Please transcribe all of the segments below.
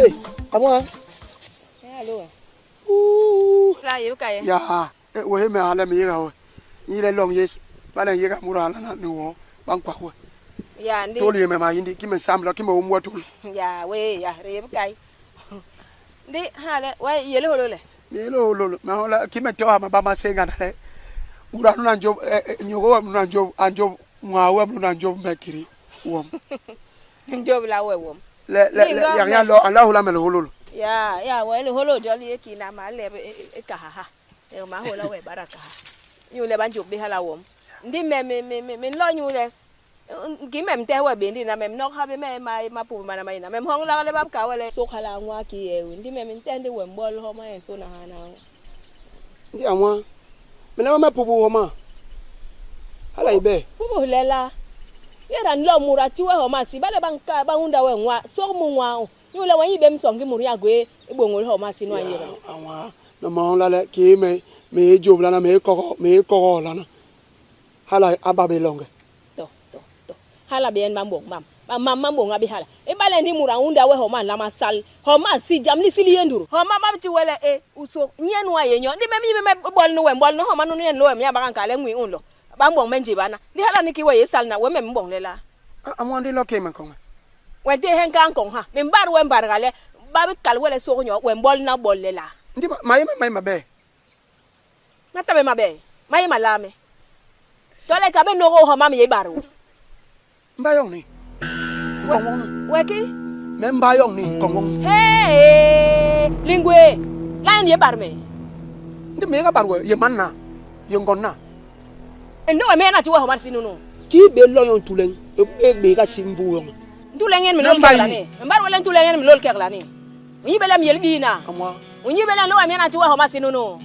Eh, amwa. Alo. Ouh. La yeb ka ye. Ya, eh, wo he me ala me yega wo. Ni le long yes. Bala yega mura ala na ni wo. Ban kwa wo. Ya ndi. Tolu ye me ma yindi ki me samla ki me umwa tolu. Ya we ya re yeb kai. Ndi ha le we yele holo le. Me lo lo me hola ki me to ha ma ba ma senga na le. Mura nu na njo eh, nyogo wa nu na njo anjo mwa wa nu na njo me kiri wom. Njob la we wom. Le le le ya ya lo ala hula me lo holo. Ya ya we le holo joli e ki na ma le e ka ha ha. E ma hola we baraka ha. Nyu le ban job be hala wom. Ndi me me me me me lo nyu le ki mem te we bendi na mem nok ha be me ma ma pu ma na ma ina mem hong la le bab ka we le so khala ngwa ki e ndi mem ntende we mbol ho ma e so na ha na. Ndi amwa. Me na ma pubu ho ma. Hala ibe. Pubu lela. Yera nlo mura tiwe ho ma si bale ban ka ba unda we ngwa so mu ngwa o. Nyu le we yi be msongi muri agwe e bongol ho ma si no anyera. Amwa. Na ma la le ki me me job la na me ko me ko la na. Hala ababe longe. To to to. Hala bien ba mbong mam. Ba mam mam bonga bi hala. E bale ndi mura unda we ho ma la ma sal. Ho ma si jam li sili yenduru. Ho ma ma ti wele e uso nyen wa yenyo. Ndi me mi me bol no we bol no ho ma no nyen lo me ya ba kan le ngwi un lo. Ba mbong men jibana. Ndi hala ni ki we ye sal na we me mbong le la. Amwa ndi lo ke me ko. We te hen kan kon ha. Me mbar we mbar gale. Ba bi kal wele so nyo we mbol na bol le la. Ndi ma ye ma ma be. Ma tabe ma be. Ma ye malame. Tole ka be no ho ma me ye baru. Mba yong ni. Nkong wong. We ki? Me mba yong ni nkong wong. Hey, lingwe. La ye bar me. Ndi me ga bar we ye man na. Ye ngon na. Ndo we me na ti we ho ma si nunu. Ki be lo yon tuleng. E be be ga simbu yong. Ntuleng en mi lol kekla ni. Mbar wele ntuleng en mi lol kekla ni. Unyi bele mi yel bi na. Amwa. Unyi bele ndo we me na ti we ho ma si nunu.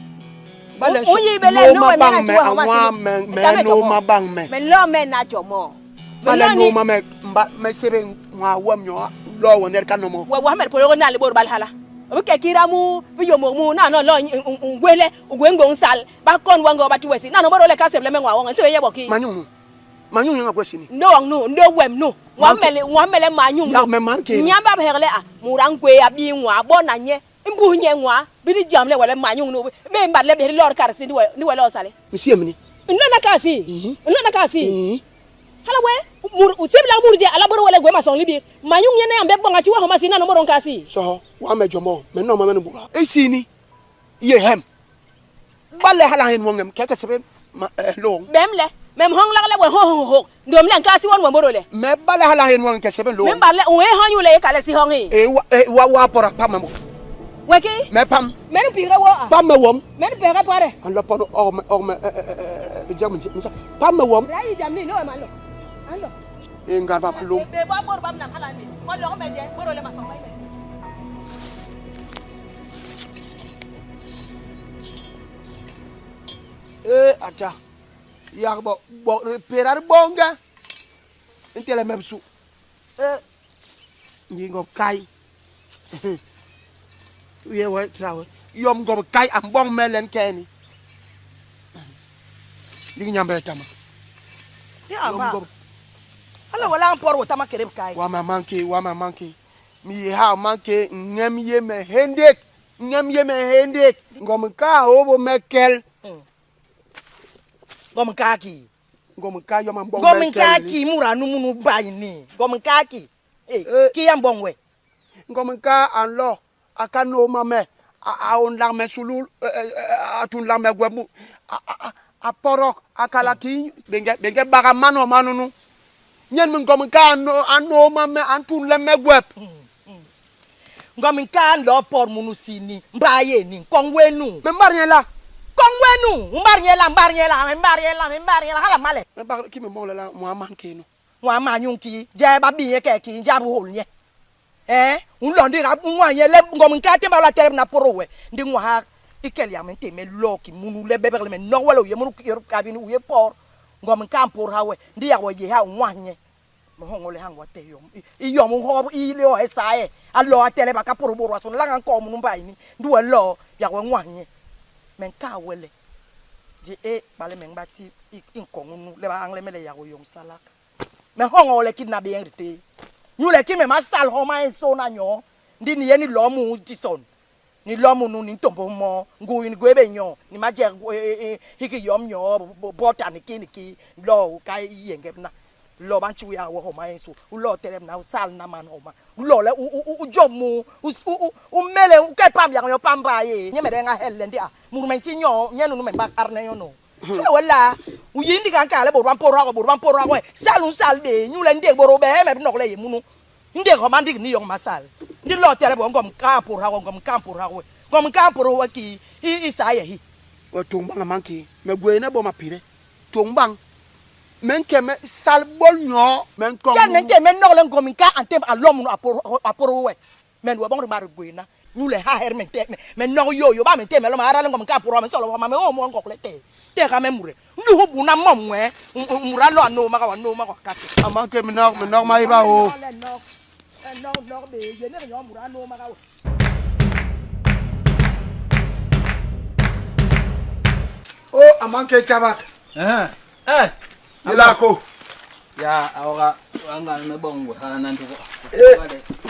Bale Unyi bele ndo we me na ti we ho ma si amwa nunu. me me no ma bang me. Me lo me na jomo. Bale no ma me mba me sebe ngwa wam nyo lo woner ka no mo. We wa me polo na le bor bal hala. Obi ke kira mu bi yomo mu na no lo ngwele ngwe ngong sal ba kon wango ba tuwesi na no boro le kaseb le me ngwa won se ye boki. Manyung nu. Manyung nga kwesi ni. Ndo wang nu ndo wem nu. Wa mele wa mele manyung. Ya me man ke. Nyamba ba hele a mura ngwe ya bi ngwa bo na nye. Mbu nye ngwa bi ni jam le wala manyung nu be mbar le be lor kar si ndi we ndi we lo sale. Mi si emni. Ndo na kasi. Ndo na kasi. Hala we mur usibla murje ala boro wala gwe ma song libi. Manyung nye na ambe bonga chiwa ho masina no moron kasi. So wa me jomo me no ma me bura. E si ni ye hem. Bale hala hen wongem ke ke sebe ma long. Bem le mem hong la le we ho ho ho. Ndom le kasi won we moro le. Me bale hala hen wongem ke sebe long. Mem bale we ho nyu le kale si hong hi. E wa e wa wa pora pa me mo. We ki? Me pam. Me no pire wo a. Pam me wom. Me no pire pare. An la pano or me or me e jam mi sa. Pam me wom. Rayi jam ni no ma lo. An lo. E ngar ba lo. Be ba bor bam nam hala ni. Mo lo me je boro le ma song me. E acha. Ya bo bo perar bonga. Ntele mebsu. E ngi ngob kai. Ye we trawe. Yom ngob kai am bong melen keni. Ligi nyambe tama. Ya ba. Ala wala an por wota ma kereb kai. Wa ma manke, wa ma manke. Mi ye ha manke ngem ye me hendek. Ngem ye me hendek. Ngom ka obo mekel. Ngom ka ki. Ngom ka yo ma bong Ngom mekel. ka ki mura nu munu ba ni. Ngom ka ki. Eh, ki ya mbong we. Ngom ka an lo aka no ma me. A on la me sulu a tun la me gwemu. A porok akala ki benge benge baga mano mano nu. Nyen mi ngom ka no an no ma me an tun le me gwep. Ngom ka lo por munu sini mba ye ni kong wenu. Me mbar la. Kong wenu mbar nye la mbar nye la mbar nye la mbar nye la hala male. Me bar ki me mbong la la mo man ke no. Wa ma nyun ki je ba bi nye ke ki njabu hol nye. Eh, un lo ndi ra nwa nye le ngom ka te ba la tere na poro we. Ndi nwa ha ikel ya mente me lo ki munu le bebe le me no wala ye munu ki ka bi ni uye por. Ngom ka por ha we. Ndi ya wo ye ha nwa nye. Mo hongo le hangwa te yo. I yo mo ho i le o esa e. A lo a tere ba ka poro boro so la ngan ko munu ba ni. Ndi we lo ya we nwa nye. Men ka wele. Je e bale men ba ti i nkong nu le ba angle me le ya wo yong salak. Me hongo le ki na be rite. Nyu le ki me ma sal ho ma en so na nyo. Ndi ni yé ni loo mu tison, ni loo munu, ni ntômbôs moo, ngui ni gwé bé nyoo, ni majek hiki yom nyoo, bota ni kii ni kii, loo u ka yeñgep na. Loo ba nti we yaga we homa nyensô, u loo telep na, u sal na man homa. U loo le u jôp mu, u mele, u ke pam yak nyoo pam ba yé. Nyemede nga hel le ndi a mut me nti nyoo, nye nunu me mbak adne nyono. Hala we laa, u yi ndik a nkal le bôt ba mpôdha we, bôt ba mpôdha we. Sal u nsal bé, inyule ndék bôt u bé me bi nok le yé munu. Ndék homa ndik ni yoñ masal. Ndi loo telep we ngom nkaa a mpôdha we, ngom nkaa a mpôdha we, ngom nkaa a mpôdha we kii i saa ye hi. We tôñ bañ a mankéé, me gwééne bo mapide. Tôñ bañ, me nke me sal bol nyoo, me nkoñ Kel me munu. ntehe me nok le ngom nkaa a ntémb a lo munu a pôdha we, Me nu boñ ma gwéna nyule ha her me te me nok yo yo ba me te me lo ma ara le ngom ka puro me solo ma me o mo ngok le te te ga me mure ndu hu buna mom nwe mura lo no ma ga wa no ma ga ka te ama ke me nok me nok ma iba o le nok nok nok be ye ne yo mura no ma ga wa. O ama ke chabak. Eh eh. Ila ko. Ya awoga wanga me bongo hana ndugo. Eh.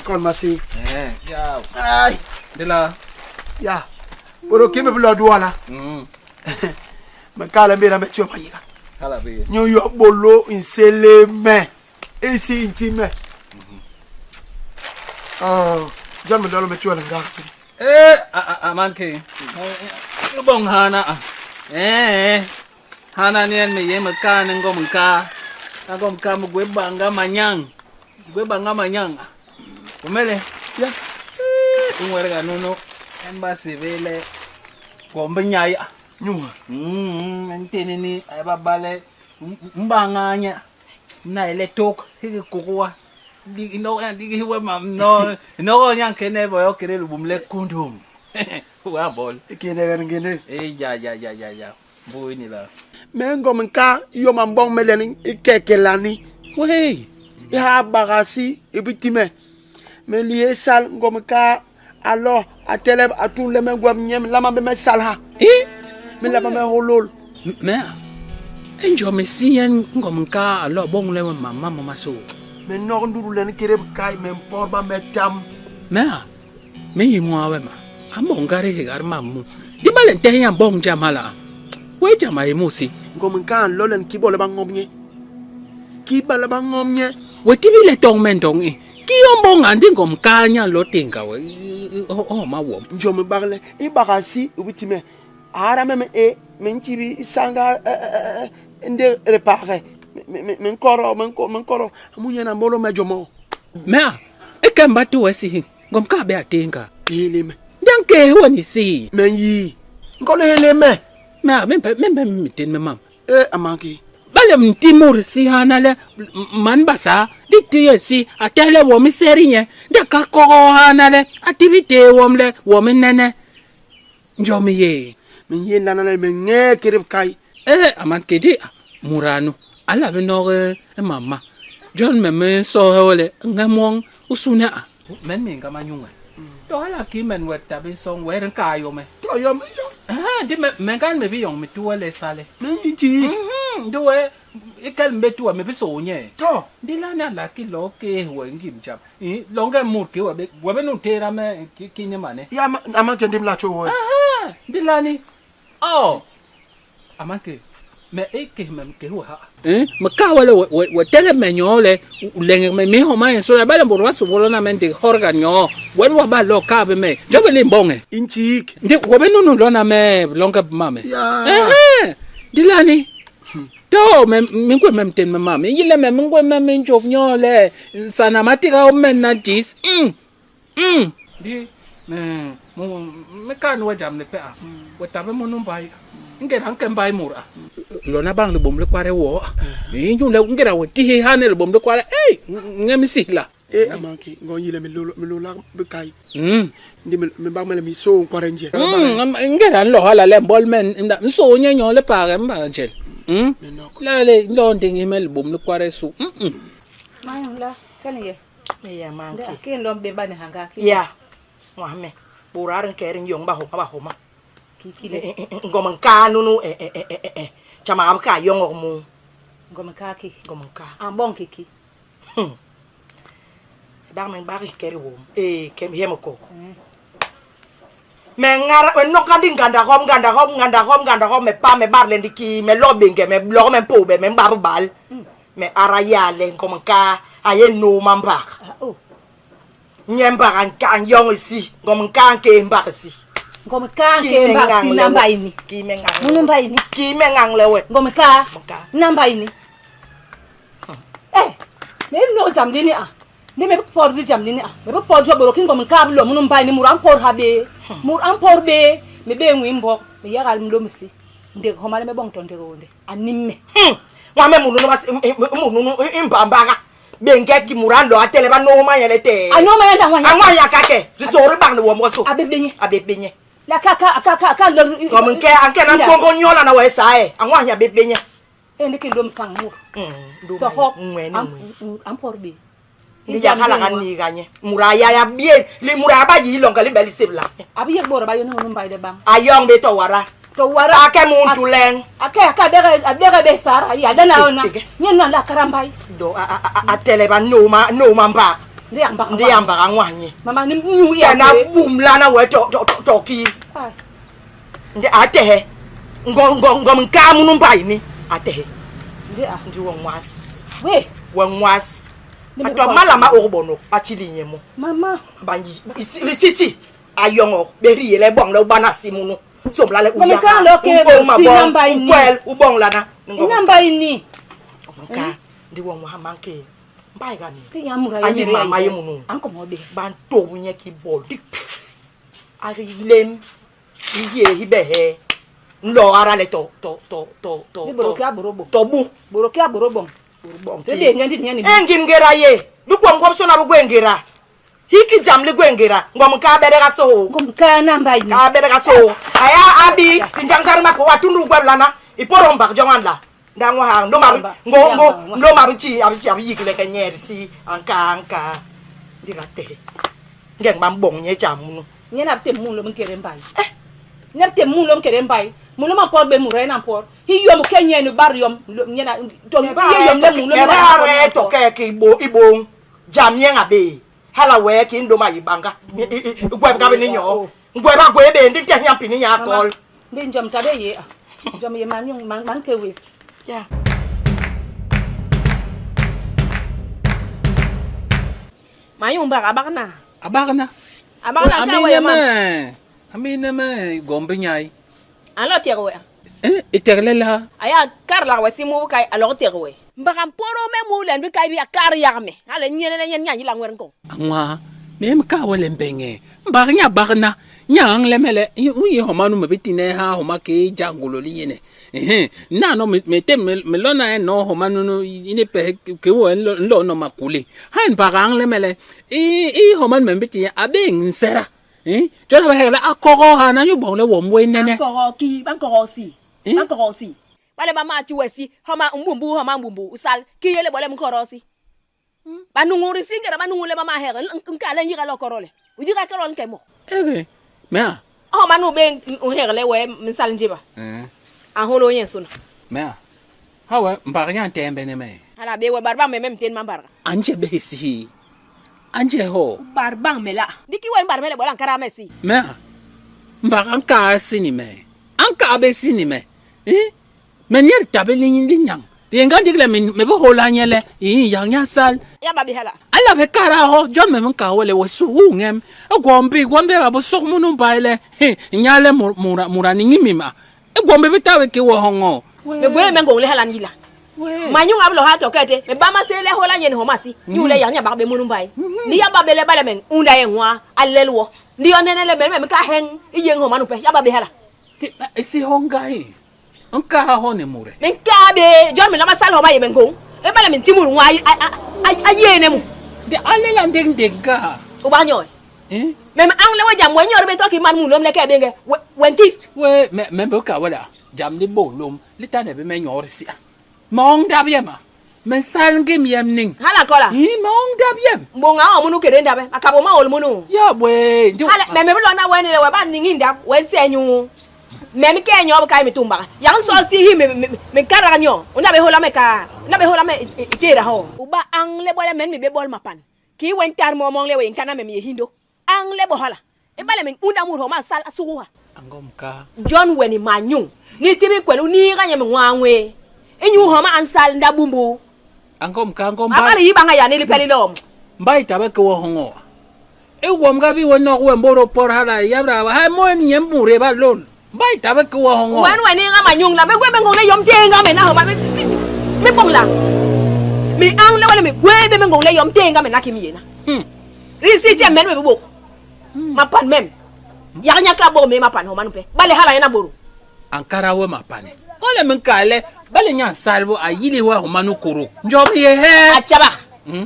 Kon masi. Eh ya. Ay. Ndila. Ya. Boro kimi bulo duwala. Me kala mbira me tuyo mayiga. Hala be. Nyo yo bolo insele me. Isi intime. Oh, John me dolo me tuyo nga. Eh a man ke. Bong hana. Eh. Hana nyen me ye me ka ne ngom nka. A ngom ka mu gwe banga manyang. Gwe banga manyang. Umele. Ya. Ungwere ga nono. Emba sebele. Gombe nyaya. Nyuwa. Ntene ni aba bale mbanganya. Na ile tok hiki kukuwa. Di no di hiwe mam no no nyang kene boyo kere lubumle kundum. Wa bol. Kene gan ngene. Eh ya ya ya ya ya. Mbuyi ni la. Me ngom nka yo ma mbong me len ikekelani. Wey. Ya bagasi ibitime. Me liye sal ngom ka alo ateleb atun le me gwam nyem lama be me sal ha. Eh? Me lama me holol. Me enjo me siyen ngom nka alo bong le mama mama so. Me nok nduru len kereb kai me mpor ba me tam. Me me yi mo awe ma. Ambo ngare he gar mamu. Di balen te yan bong jamala. We jama e musi. Ngom nka an lolen ki bole ba ngom nye. Ki bale ba ngom nye. We tibi le tong men dong e. Ki yombo ngandi ngom ka nya lo tenga we. O ma wo. Njo me bagle i bagasi ubitime. Ara me me e me ntibi sanga nde repare. Me me nkoro me nkoro me nkoro amunya na mbolo me jomo. Me a e kemba tu we si. Ngom ka be atenga. Hele me. Ndanke we ni si. Me yi. Nkolo hele me. Me a me me me me ten me mam. Eh amanki. Bale mti mur si hana le man basa di tiye si atele wo mi seri nye de ka kogo hana le activité wom le wo mi nene njomi ye Me ye nana le me nge kereb kai. eh aman kedi muranu ala bi no e mama John me me so he le nge mong usune a Men mi nga manyunga. To hala ki men wet tabi song wer nka yo me. To yo me yo. Ah, di me men kan me bi yong mi tuwa le sale. Me yi ti. Mhm, ndi we ikel mbe tuwa me bi so nye. To. Ndi la na la ki lo ke we ngim jam. I longe mur ki we be we be nu tera me ki ki nye mane. Ya amanke ndim la cho we. Ah, ndi la ni. Oh. Amanke me e ke me ke ho ha. Eh me ka wale we we tele me nyo le lenge me me ho ma so la bale mbo wasu bolo na men de horga nyo we wa ba lo ka be me jo be le mbonge Intik. ndi we be nunu lo na me longa mame Ya. Eh, dilani. To me mi nkwe me mten me mame. Yile me mi nkwe me mi njof nyo le. Sana matika o men na dis. Ndi me mu me kan we jam le pe a. We tabe mo numbai. Ngera nke mbai mura. Lona bang le bom le kware wo. Mi nyu le ngera wo ti hane le bom le kware. Ey, ngemi sihla. Eh amanke ngon yile me lo me lo la be kai. Ndi me ba me le mi so nkware nje. Ngera lo hala le bol men nso nye nyo le pare mba njel. Me nok. La le lo ndingi me le bom le kware su. Mayong la kani ye. Me ya Nda manke. ke lom be bane hanga ki. Ya. Wa me. Bora ren ke ren yong ba homa ba homa. Ki ki le Ngom nka nunu eh eh eh eh eh. Chama ab ka yong mu. ngom ka ki. Ngom nka. An bon ki ki. Bak me bak ikere wom. Eh kem hem ko. Me ngara me nok ndi nganda hop nganda hop nganda hop nganda hop me pa me bar le ndiki me lo benge me lo me po be me mbar bal. Me ara yale ngom ka aye no mambak. Ah, oh. Nye mbak an ka yong isi ngom ka ke mbak si. Ngom ka ke mbak si namba ini. Ki me ngang. Munu mba ini. Ki me ngang lewe. Ngom ka Ka. namba ini. Eh, me no jam dini ah. Ndi me por di jam dini ah. Me por jo boro ki ngom ka lo munu mba ini mur an por habe. Mur an por be me be ngwi mbok me yagal mlo misi. Ndeg homale me bong ton ndeg wonde. Animme. Wa me munu no munu imbambaga. Benge ki muran lo atele ba no ma yele te. Ano ma yanda ngwa. Angwa ya kake. Risore bang ni wo mo so. Abe benye. Abe benye. La kaka kaka ka lo. Comme nke anke na kongo nyola na we sa e. Angwa ya be benye. E ndi ki ndom sang mur. Mm. To hop. Ngwe ni ngwe. Am por be. Ndi ya kala kan ni ganye. Muraya ya bien. Li muraya ba yi longa li beli sebla. Abi yek boro ba yo no mba de bang. Ayong be to wara. To wara. Ake mun tuleng. Ake aka bere abere be sara ya dana ona. Nyen na la karambai. Do a a a tele ba no ma no ma mbak. Ndi amba. Ndi amba angwa nye. Mama ni nyu ya. Ke na bum la na we to to to ki. Ai. Ndi atehe. Ngo ngo ngo nka munu mba ini. Atehe. Ndi a. Ndi wo nwas. We. Wo nwas. Ndi me Ato por- malama orbono achili nyemo. Mama. Banyi lisiti ayongo beri yele bong le bana simunu. Somla le Ngom uya. ka lo ke Ubong ma si bong. namba ini. Ukwel ubong lana. Ngo Namba ini. nka ndi wo nwa manke. Mbai gani. Ti ya mura ya. Ayi mama ye munu. An ko mo be. Ban to nye ki bol. Di ari lem. Iye hibehe. Nlo ara le to to to to to. Ndi boro ki aboro bo. To bu. Boro ki aboro bo. Bong Te be ngendi ni ni. Engim ngera ye. Dukwa ngom sona bu gwengera. Hiki jam li gwengera. Ngom ka bere ka so. Ngom ka namba ini. Ka bere ka so. Aya abi tinjangar ma ko watundu gweblana. Iporo mbak jongan la. Ndangwa ha ndo ma ngo ngo ndo ma bichi abi chi abi yikle ke nyer si anka anka. Ndira te. Ngeng mam bong nye jamunu. Nye na te mun lo mkere mbai. Eh. Ne te mun lo mkere mbai. Mun lo ma por be mura na por. Hi yom ke nye ni bar yom nye na to ye yom le mun lo E ba re to ke ki bo ibong. Jam nye ngabe. Hala we ki ndo ma yibanga. Gwe ka be ni nyo. Gwe ba gwe be ndi te nyampi ni nya kol. Ndi njom tabe ye. Njom ye man yung man man ke wis. Yeah. Ma yung ba abak na. Abak na. Abak na ka we ma. Ami ne me gombe nyai. An lo tiego we. Eh, itegle la. Aya kar la we simu kai alo tiego we. Mbaka poro me mu len bi kai bi kar yak me. Ala nyene le nyen nyanyi la ngwer ko. Angwa, me mka wele mbenge. Mbak nya bak na. Nya ang le mele, u ye homa nu me bitine ha homa ke jangulo li yene. Eh, na no me te me lo na no homa nu no ine pe ke wo lo no makule. Ha mbak ang le mele, i i homa me bitine abe nsera. Eh, jona ba hele akogo ha na nyu bon le wo mwe nene. Ban ki, ban koro si. Eh? Ban koro si. Bale ba ma chi we si, homa mbumbu homa mbumbu usal ki yele bole mkoro si. Ba nunguri si ngera ba nungule ba ma here nka le yira lo koro le. Ujira koro nke mo. Ege, me a. Homa nu be here le we msal njiba. Eh, An holo yen suna. me a. Ha we mbak nya tembe ne me. Hala be we barba me mem ten man barga. Anje be si. Anje ho. Barbang me la. Diki wen bar me le bolan kara me si. Me a. Mbak an ka sini me. An ka be sini me. Eh? Me nyer tabe li li nyang. Di nga digle me me bo hola nyele. Yi yang nya sal. Ya ba bi hala. Ala be kara ho John me ka wele we su hu ngem. E gombi gombe ba bo sok munu baile. He nyale mura mura ni ngimi ma. E gombe be tawe ke wo hongo. Me gwe me ngong le hala ni la. Ma nyung ablo ha tokete. Me ba ma se le hola nyen homa si. Nyu le yang nya ba be munu bai. Ni ya ba be le ba le men unda ye nwa alel wo. Ni yo nene le me me ka hen i yeng homa nu pe. Ya ba be hala. Ti e si honga e. An ka ho ne mure. Men ka be John me la ma sal homa ye men ngong. E ba le men timuru nwa a ye ne mu. De ale la ndeng denga. O ba nyoy. Eh? Me me ang le we jam we nyor be toki man mu lom le ke be nge. Wen ti. We me me bo ka wala. Jam li bo lom li ta ne be me nyor si. Ma ong da bien ma. Men sal ngim yem ning. Hala kola. Yi ma ong da bien. Mbonga o munu kere ndabe. Akabo ma ol munu. Ya we. Ndi Hala me me lo na wen le we ba ningi ndab wen se nyu. Me mi ke nyo ka mi tumba. Yang so si hi me me me kara nyo. Una be hola me ka. Una be hola me itera ho. Uba ang le bole men mi be bol mapan. Kii we ntar moo moñ le we nkana me me yé hindo. Añle bo hala. Ibale me unda mut homa a nsal, a suguha. A ngom ka. Jon we ni manyuñ, ni tibil kwel, u niiga nye minwaa nwé inyu homa a nsal ndi a bumbul. A ngom ka, ngom A mbai. bada yi bañga yani lipé li lom. Mbai ta bé ki we hoñol. I gwom ga bi we nok we mbôdô pot hala, yabda ha mo ñem mut e ba lôl. Mbai ta bé ki we hoñol. Wen we niiga manyuñ la, me gwé bé ngôñ le yom tééñga me na homa me me boñ la. Me añle we le me gwé bé me ngôñ le yom tééñga me na ki me yé na. Risi jem men me bi bôk mapan mem, yak nya ka bôk me mapan homa numpe. Bale hala nyen a bôdô. A nkara we mapane. Kole me nkal le, bale nya nsal bo a yili we homa nu kôrô. Njom i yé hee? A tjabak,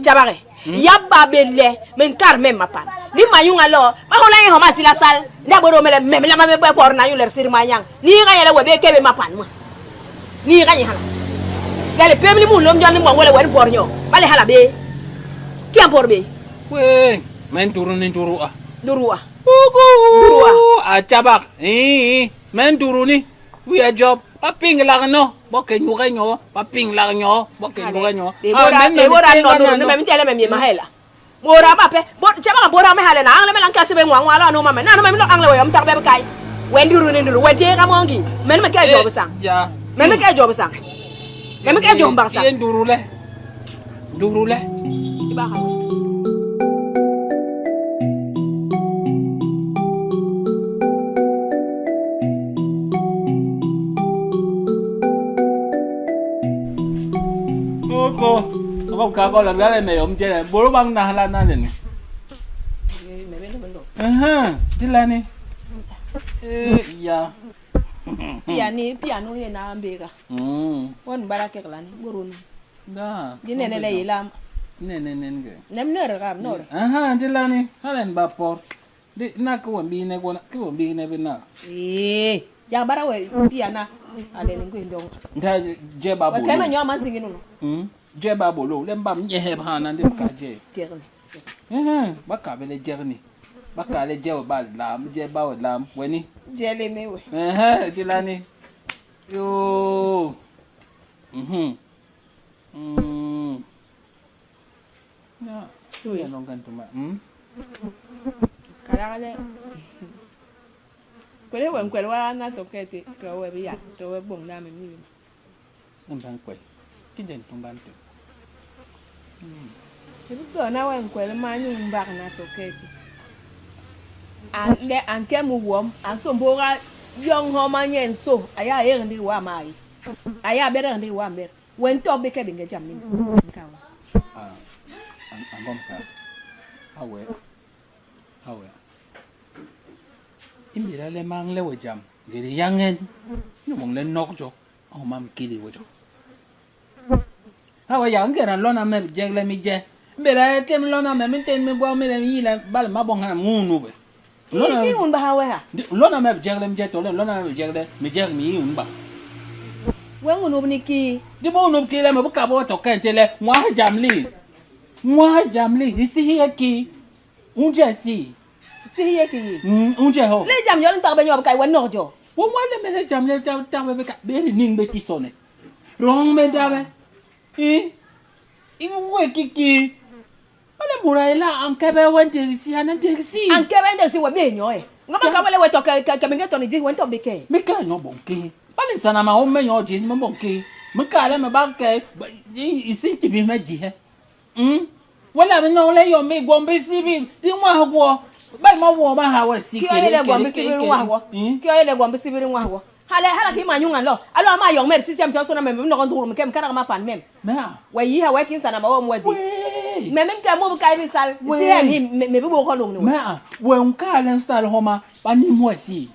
tjabak e. Yap ba bé le me nkar mem mapan. Ndi manyuñ a lo, ba hôla nye homa a sila sal. Ndi a bôdô me le, me nlama me pôdna inyu le siri manyañ. Niiga nye le we bé ke bé mapan ma. Niiga nye hala. Le lipém li munlôm jon li mboñ we le wen mpot nyo. Bale hala bé, ki a mpot bé? Wee, me nduru ni nduru a. Nduru a. Ugu! Nduru a. A tjabak. Ii, me nduru ni. Wiye job, ba pinglak no, bo ke nyuge nyo, ba pinglak nyo, bo ke nyuge nyo. Debora, Debora no nduru ni me ntele me mye mahela. Bora ba pe, bo tjabak bora me hale na angle me lan kasi be ngwa ngwa la no mama. Na no me no angle we yom tak be kai. We nduru ni nduru, we te ka mongi. Men me ke job sang. Ja. Men me ke job sang. Men me ke job mbak sang. Ye nduru le. Nduru le. Iba ka. Oko. Oko ka ko la le me yom jere. Boro bang na hala na le ni. Eh, dilani. Eh, ya. Piani, piano ye na mbega. Won bara keglani, boronu. Da. Di nene le yelam. Ne ne nge. Nem nere gam nore. Aha, dilani. Halen ba por. Di na ko wambi ne ko ko wambi ne bina. Eh, ya bara we piana. Ale ni ngwe ndong. Nda je ba Wa bolo. kema nyo man singi nuno. Je ba bolo. Le mbam nye he ba na ndi ka je. Tierne. Eh, ba ka bele jerni. Ba ka le je ba lam, je ba wa lam. Weni. Jele me we. Eh, dilani. Yo. Ya. Ya longan tuma. Kalagale. Kwele we nkwele wa na tokete to we biya to we bong na me mi. Mban kwel. Kiden tumban te. Ebi do na we nkwele ma nyu mbak na tokete. An le an ke mu wom an so mbora yong ho ma nyen so aya ye ndi wa mai. Aya bere ndi wa mer. Wen to be ke binge jam ni. Nkawa. Ah. An angom ka. Awe. Awe. Imbira le mang le we jam. Gere yangen. Ni mong le nok jo. Oh mam kili we jo. Awe yang gera lona me jegle mi je. Mbira tem lona me mi ten mi gwa mi le yi le bal ma bong ha mu nu be. Ki ki un ba ha we ha. Lona me jegle mi je to le lona me jegle mi jeg mi yi un ba. We ngunu ni ki. Di bo no kile me bu ka bo to kente le mwa jam li. Mwa jam li isi hi ki. Unje si. Si ye ki. Unje ho. Le jam yol ntak be nyob kay wen nok jo. Wo mwa le me le jam le jam ta be ka be ni ngbe ti sone. Rong me da be. Eh. I we kiki. Ale mura ila anke be wen de si anan de si. An ke be ndesi we be nyo e. Ngoba ka wele we to ke ke me to ni ji wen to be ke. Me ka nyo bon ke. Bale sana ma o me nyo ji me bon ke. Me ka le me ba ke i si ti bi me ji he. Wala me no le yo me gombe si bi ti mwa go. Ba ma wo ba ha we si Ki oye le gombe si bi nwa go. Ki oye le gombe si bi nwa go. Hala hala ki ma nyunga lo. Alo ma yong mer ti sem to so na me no nduru me kem kara ma pan mem. Na. We yi ha we kin sana ma wo mwe ji. We. Me me ke mo ka bi sal. Si he mi me bi bo ko long ni we. Ma we nka le sal homa ba ni mo si.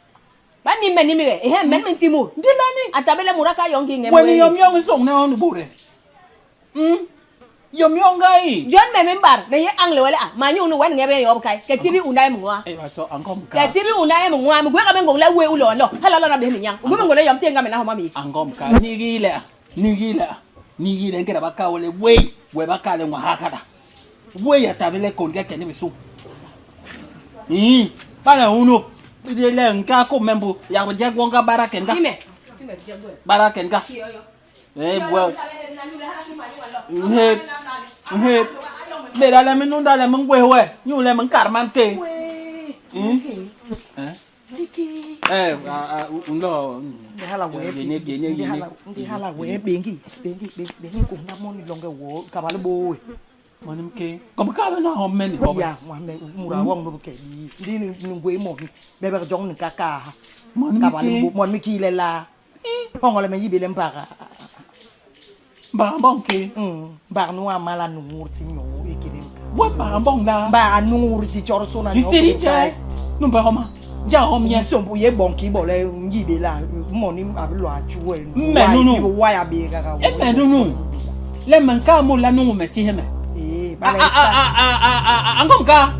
Ba ni me ni mi e he men men ti mu. Ndilani. Atabele muraka yong ki ngem. We ni yom yong song na on bure. Yom yong gai. John me mimbar me ye angle wele a ma nyu nu wen ngebe yob kai ke tibi undai mwa. Eh ba so angom Ke ka. tibi undai mwa mi gwe ka me ngong le we ulo lo. Hala lo na be mi nyang. Gwe me ngong le yom tenga me na homa mi. Angom ka ni gile. Ni gile. Ni gile ngera ba ka wele we we ba ka le ngwa hakada. We ya tabele kon ke ni bisu. Ba na uno. Ide le nka ko membu ya ko je gwonga barake nka. Time. Time je gwe. Barake nka. Ki yo yo. Eh bwa. He. He. Mbéda le me nunda le me ngwés we, inyu le me nkat mankéé. Eh, u nlo. Ndi hala wee ndi hala wee bengi bengi bengi kuhna moni longe wo kabale bowe. Moni mke. Kom ka be na hom meni hobe. Ya, wa me mura wong no ke bi. Ndi ni ngwe mo ni bebe jong ni kaka. Moni Kabale mke. bo moni ki le la. Hongole me yibe le mpaka. Ba mbong ke. Mbar nu amala nungur si nyo ikire. Wa ba mbong la. Mbar nungur si choro sona Di seri je. Numba homa. Ja hom nye. Sombo ye bonki bole ngibe la moni ablo achuwe. Mme nunu. Wa ya be kaka. E me nunu. Le man ka mo la nungu me si heme. Eh, Ah ah ah ah ah ah ngom ka.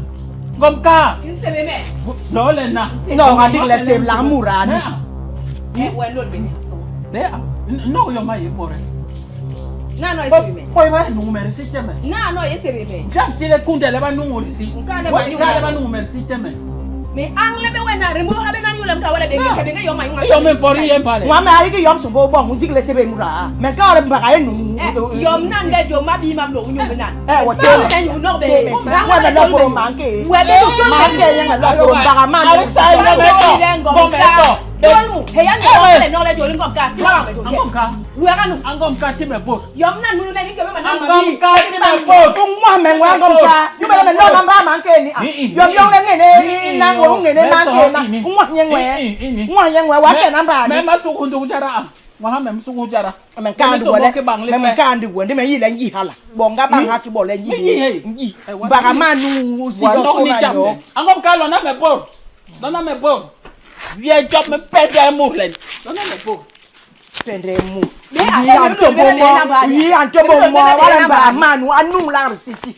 Ngom ka. Nsebe me. Lo le na. No, ngadi le sem la murani. Eh, we lo be. Ne a. No yo ma ye more. Na no esebe me. Ko ba nungu me si teme. Na no esebe me. Jam tile kunde le ba nungu si. Nka le Wa ba nungu. ka le ba nungu me si teme. Me angle be we na remo ha be na nyula mka wala be ngi be ngi yo ma yunga. Yo me pori ye mpale. Wa me ayiki yom sombo bong ndik le sebe mura. Me ka le mbaka ye nunu. Eh, yom nan le jo ma bi ma lo nyu na. Eh, wa Ba tele. me nyu no be. Tele si. Wa me lo koro manke. We be lo Manke ye nga lo koro mbaka man. Ari sa ye me to. Bo me to. Dolmu, he ya no le no le jo le ngom ka. Ti ba me jo. Angom ka. We ga nu. Angom ka ti me bo. Yom nan nu le ni ke be ma na ma Angom bi. ka ti me bo. Ngwa me ngwa ngom ka. Yu me le me lo mamba manke ni. Yom yong le ngene na ngo ngene manke na. Ngwa nye ngwe. Ngwa nye ngwe wa ke na mba Me ni. ma su kundu jara. Wa ha me su kundu jara. Me ka ndu wele. Me ka ndu wele me yi le ngi hala. Bonga ba ha ki bo le ngi. Ngi he. Ngi. Mbaka manu si Wa do no so ni na jam. yo. Angom ka lo na me bo. Lo na me bo. Vie job me pede mu le. Lo na me bo. Pende mu. Be a- Yi antobo be- be- mo. be- Yi antobo be- mo. be- be- Wala be- mbaka manu anu la city.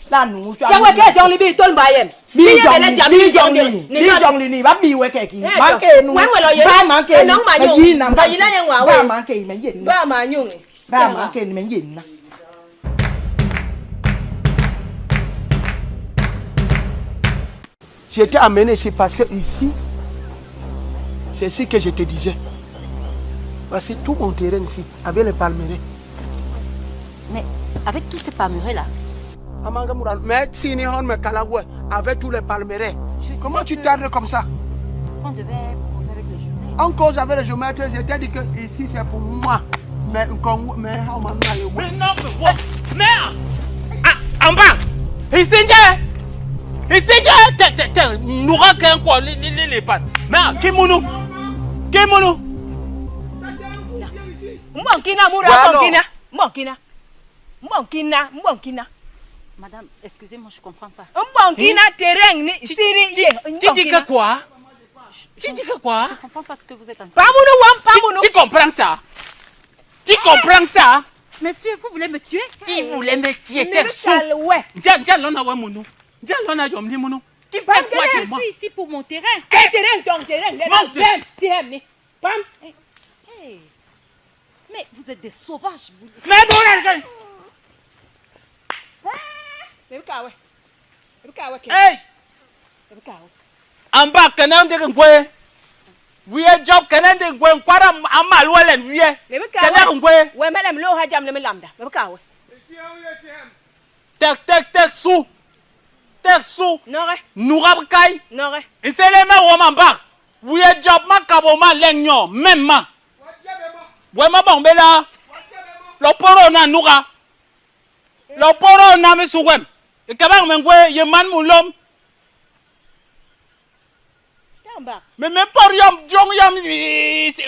La nu. Ya we ke jong li bi tol ba yem. Bi Bi ye jong le li jam bi ni jong jong li ni. bi jong li ni ba bi we ke ki. Eh, Ba ke nu. Wen we lo ye. Ba man ke. Eh, nong ma nyung. Yi na Ba yi la ye ngwa we. Ba man ke me yin. Ba ma nyung. Ba man ke me yin na. Je t'ai amené ici parce que ici, c'est ce que je te disais. Voici tout mon terrain ici, avec les palmeraies. Mais avec tous ces palmeraies là, Amanga Mourane, Mais si ni hon me kalagwe, avec tous les palmeraies. Je disais Comment tu que- tardes comme ça on devait poser avec le journée. En cause avec le géomètre, je t'ai dit que ici c'est pour moi. Mais comme mais on m'a mis Mais non, mais what? Mais ah, en bas. Ici je. Ici je. Te te te nous raquin quoi les les les pattes. Mais qui mounou? Qui mounou? Mbon kina mura Wa mbon no. kina. Mbon kina. Mbon kina, mbon kina. Madame, excusez-moi, je comprends pas. Mbon kina terrain ni siri ye. Tu dis que quoi? Tu dis que quoi? Je comprends pas ce que vous êtes en train Pamunu wam pamunu. Tu comprends ça? Tu comprends ça? Monsieur, vous voulez me tuer Tu voulais me tuer, t'es Me fou. kal we. Dja dja lona wa mounou. Dja lona yom ni mounou. Tu fais quoi Je chez moi? suis ici pour mon terrain. Ke terrain ton terrain le Mon na bem si hem ni. Pam. Hey. Mais vous êtes des sauvages. Vous... Mais bon, là, Me ka we. Me ka we ke. Hey! Me ka we. En bas, kenan de ngwe. Wiye job kenan de ngwe nkwara amal welen wiye. Me ka Kenan we. ngwe. We melem lo ha jam le me lamda. Me ka we. Tek tek tek su. Tek su. Nore, Nourab kay. nore. Isele me wo man bak. Wiye job ma kabo ma leng nyo même ma. We ma bon bela. Lo poro na nuga. Lo poro na mi suwem. Ikabang me ngwe ye man mulom. Tamba. Me me por yom jong yom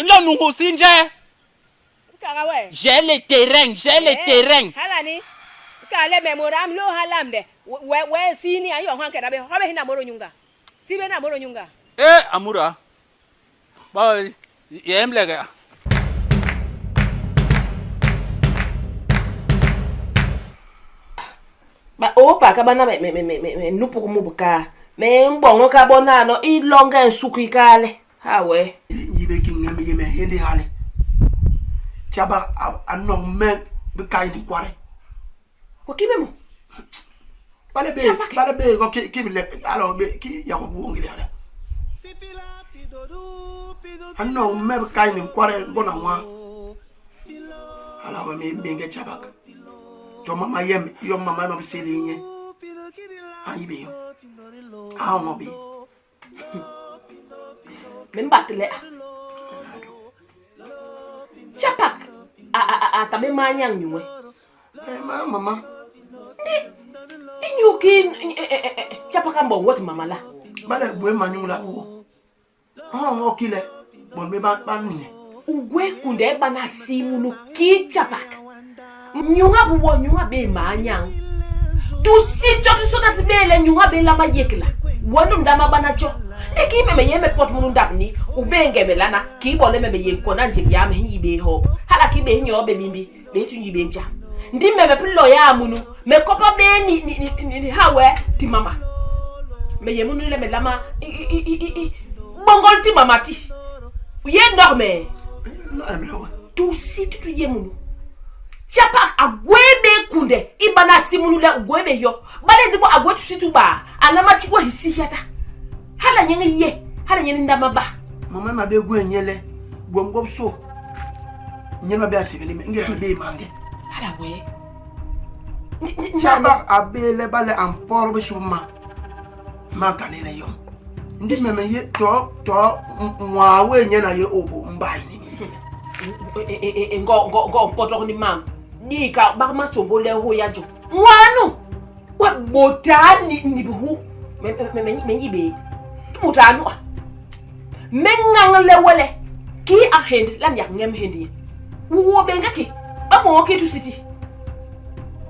lo nungu sinje. Me ka we. J'ai le terrain, j'ai le terrain. Hala ni. Ka le me moram lo halam de. We we si ni ayo han ke na be. Ha be hina moro nyunga. Si be na moro nyunga. Eh, Amura. Ba, yem lega. Ba opa ka bana me me me me me nupu mu buka. Me mbongo ka bona no ilonga nsuku ikale. Ha we. Yibe ki ngem yeme hende hale. Tiaba a non men be kay ni kware. Ko kibe mo. Bale be bale be ko ki ki le alors be ki ya ko wongi le ala. A non men be kay ni kware ngona wa. Ala wa me me nge chabak. To mama yem yo mama ma be seli nye. A nyi bé yo. A hoñol bé. Me mbat le a. Chapak a a a, a ta bé manyañ nyu we. Eh, ma mama. Ndi inyu ki Chapak a mboñ wet mama la. Bale gwe manyuñ la wo. Hoñol ki le bon bé ba ba nye. U gwé kunde bana si munu ki Chapak. Nyuña bu wo nyuña bé manyañ. Tu si tjo tu sota ti bé le nyuña bé lama yekla. Wonu ndama bana tjo. Ndi ki me me yé me pot munu ndap ni u bé ngeme lana ki bo le me me yé kona njem ya me nyi bé hop. Hala ki bé nyo bé bimbi bé tu nyi bé jam. Ndi me me plo ya munu me kopa bé ni ni ni, ni, ni hawe ti mama. Me yé munu le me lama i i i i, i bongol ti mama ti. U yé nok me. No emle we. Tu si tu tu yé munu. Chapa a gwé bé kunde i bana si munu le u gwé bé yo. Bale ndi bo a gwé tu si tu ba alama tu hisi hiata. Hala nyen yé hala nyen ndama ba. Mama ma bé gwé nye le gwom gwop so. Nye ma bé a sebele me ngéda me bé mange. Hala we. Chaba a bé le ba le a mpor bé su ma. Ma kane le yom. Ndi me me yé to to nwa we nye na yé obo mbai ni mi. Ngo ngo ngo mpotok ni mam. Di ka ba ma sombo le ho ya jo. Ngwanu. Wa bota ni ni bu. Me me me me nyi be. Mutanu. Me ngang le wele. Ki a hend lan yak ngem hendi. Wo benga ki. Ba mo ki tu siti.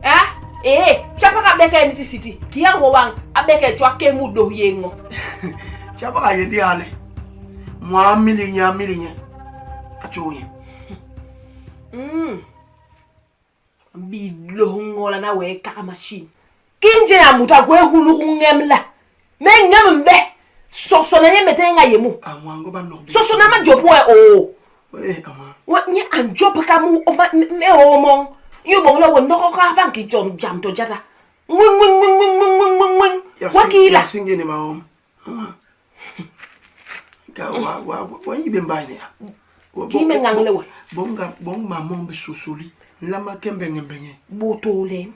Eh? Eh, chapa ka beke ni ti siti. Ki a ngo wang a beke chwa ke mu do yengo. Chaba a yé ndi ale. Mwa mili nye a mili nye. A tjo nye. Bi lo ngola na we ka machine. Kinje ya muta gwe hulu ngemla. Me ngem mbe. Soso na nye mete nga yemu. A mwa ngo ba nok. Soso na ma job we o. Eh, a mwa. Wa nye an job ka mu o ma me o mong. Yu bong lo won no ka bang ki jom jam to jata. Ngwing ngwing ngwing ngwing ngwing ngwing ngwing. Wa ki la. Ya singe ni ma om. Mwa. Ka wa wa wa nyi be mbai ni ya. Ki me ngang le we. Bonga bong ma mong be sosoli. Lama ke mbenge mbenge. Botole.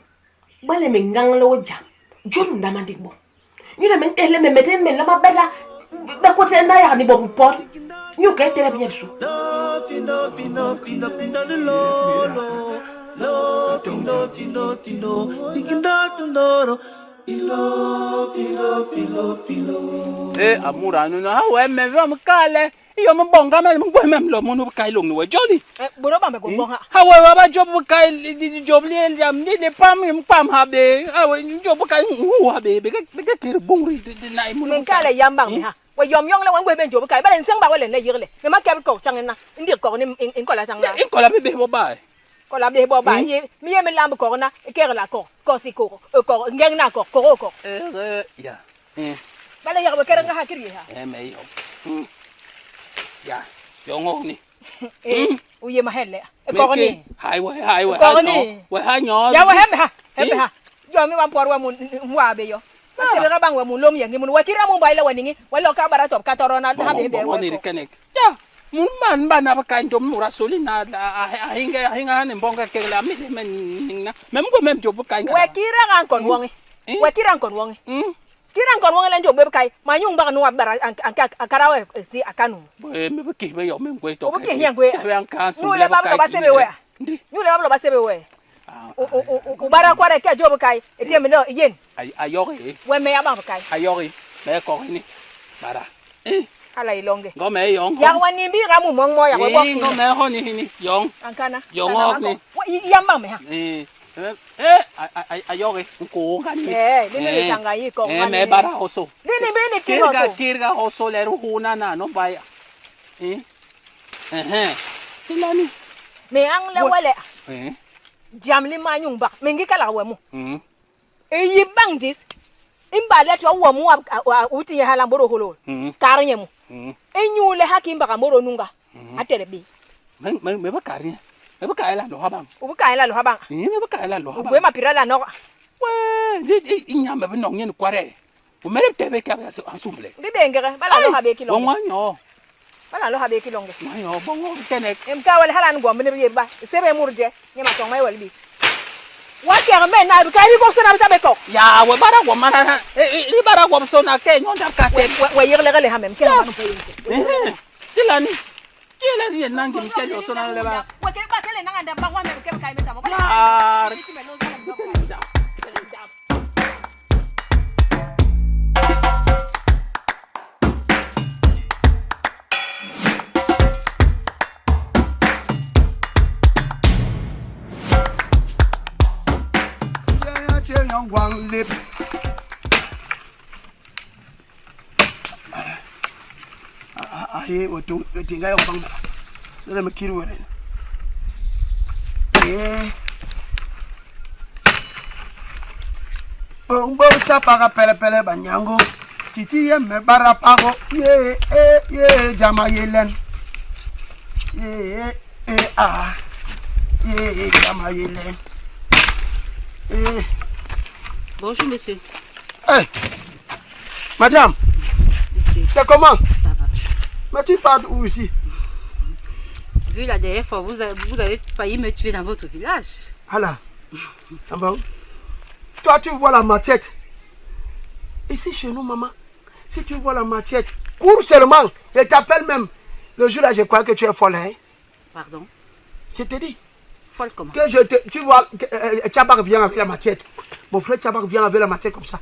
Bale me ngang le we jam. Jon ndama ndik bo. Ñu ne men tele me meten men lama beda. Be ko te na ya ni bo pot. Ñu ke tele bi ñebsu. Eh, amura nu na hawe me vam kale. Iyo mbonga me ngwe me lo munu kai long ni we joli. Boro ba me go bonga. Hawe wa ba job kai job li jam ni le pam im pam ha be. Hawe job kai hu ha be be ke tir bongri na munu. Men kale yambang me ha. We yom yong le wen we ben job kai ba len seng ba we len le yirle. Me ma keb ko chang na. Ndi ko ni in ko la tang na. In ko la be be bo ba. Ko la be bo ba ye mi ye me lamb ko na ke la ko. Ko si ko ko ngeng na ko ko ko. Eh ya. Eh. Ba le yak be kere nga ha kiri ha. Eh me yo. Ya. Yo ngok ni. Eh u ye ma hele. Ko ni. Hai we hai we Ko ni. We ha nyo. Ya we hembe ha. Hembe ha. Yo mi wan por we mun wa be yo. Ase be bang we mun lom yengi mun wa kira mun bay le waningi. Wa lo ka bara top ka toro na ha be be we. Ni we. kenek. Ya. Mun man ba na ba kan dom mura soli na a hinga hinga ne mbonga ke la mi men na. Mem ko mem job kai We kira kan kon wongi. We kira kon wongi. Kira kon wongi len job be kai. Ma nyung ba nu bara an akara we si akanu. Be me be ki be yo me ngwe to. O be ki hian gwe. Be an kan Nu le ba ba sebe we. Ndi. Nu le ba ba sebe we. O bara kware ke job kai. Etie me no yen. Ay ayori. We me ya ba kai. Ayori. Me ko ni. Bara. Eh. Hala ilonge. Ngo me yong. Ya wa ni mbi ra mu mong mo ya we bo. Ngo me ho ni ni yong. Ankana. Yong ok ni. Wa yambang me ha. Eh. Eh ayori ko ngani. Eh, ni ni tanga yi ko Eh me bara hoso. Ni ni be ni ki Kirga hoso. kirga hoso le ru huna na no ba ya. Eh. Eh eh. Tilani. Me ang le wele. Eh. Jam li ma nyung ba. Me ngi kala we mu. E yi bang jis. Imba le to wo mu wa uti ye hala mboro holo. Kar nye mu. E nyu le haki mba ka mboro nunga. Atele bi. Me me me ba kari. Me ba kai la lo ha bang. U bu kai la lo ha bang. Eh me ba kai la lo ha U bang. gwe ma pira la no. We, ndi inyama be nong nyen kware. U mere tebe ka ba ansumble. Ndi bengere bala lo ha be Bo kilonge. ngwa nyo. Bala lo ha be kilonge. Ngwa nyo bo ngo kenek. Em ka wal hala ngom ne ye ba. Sebe murje. Nye ma tong mai wal bi. Wa keg me na bi ka bi gwobisôna bi ta bé kok. Ya, we bara gwom mana, i bara gwobisôna ke nyo ndap ka tep. We yéglege le ha me, mkena manu pe yénke. Tila ni, kila ni yé nangi mkel yosôna le ba. We ke ba ke le nanga ndap ba ngwa me ke ka me tamo. Yar. Aye wato tinga yo bang na me kiru wala eh Bongo sapaka pele pele banyango titi ye me bara pago ye e ye jama yelen ye e a ye jama yelen eh. Bonjour monsieur. Hey, madame. Monsieur. C'est comment? Ça va. Mais tu pars où ici? Vu la dernière fois, vous avez failli me tuer dans votre village. Ah là. Ah bon? Toi, tu vois la machette. Ici, chez nous, maman, si tu vois la machette, cours seulement. Je t'appelle même. Le jour-là, je crois que tu es folle. Hein? Pardon? Je te dis. Folle comment? Que je te, tu vois, que Tchabak vient avec la machette. Mon frère Tchabak vient avec la machette comme ça.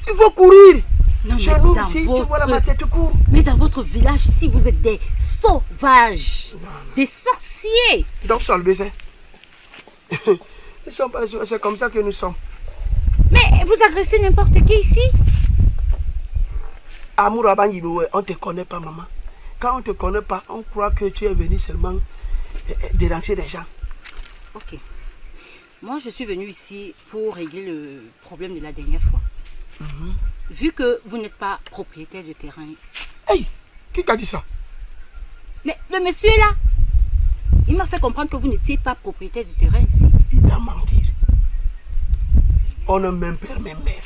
Il faut courir. Non, chez mais nous, dans si tu vois la votre machette, tu cours. Mais dans votre village, si vous êtes des sauvages, des sorciers. Donc, ça le baiser. Ils sont pas, c'est comme ça que nous sommes. Mais vous agressez n'importe qui ici? Amour Abanyibe, on ne te connaît pas, maman. Quand on ne te connaît pas, on croit que tu es venu seulement déranger des gens. Ok. Moi, je suis venue ici pour régler le problème de la dernière fois. Vu que vous n'êtes pas propriétaire du terrain. Hey, qui t'a dit ça? Mais le monsieur là, il m'a fait comprendre que vous n'étiez pas propriétaire du terrain ici. Il t'a menti. On est même père, même mère.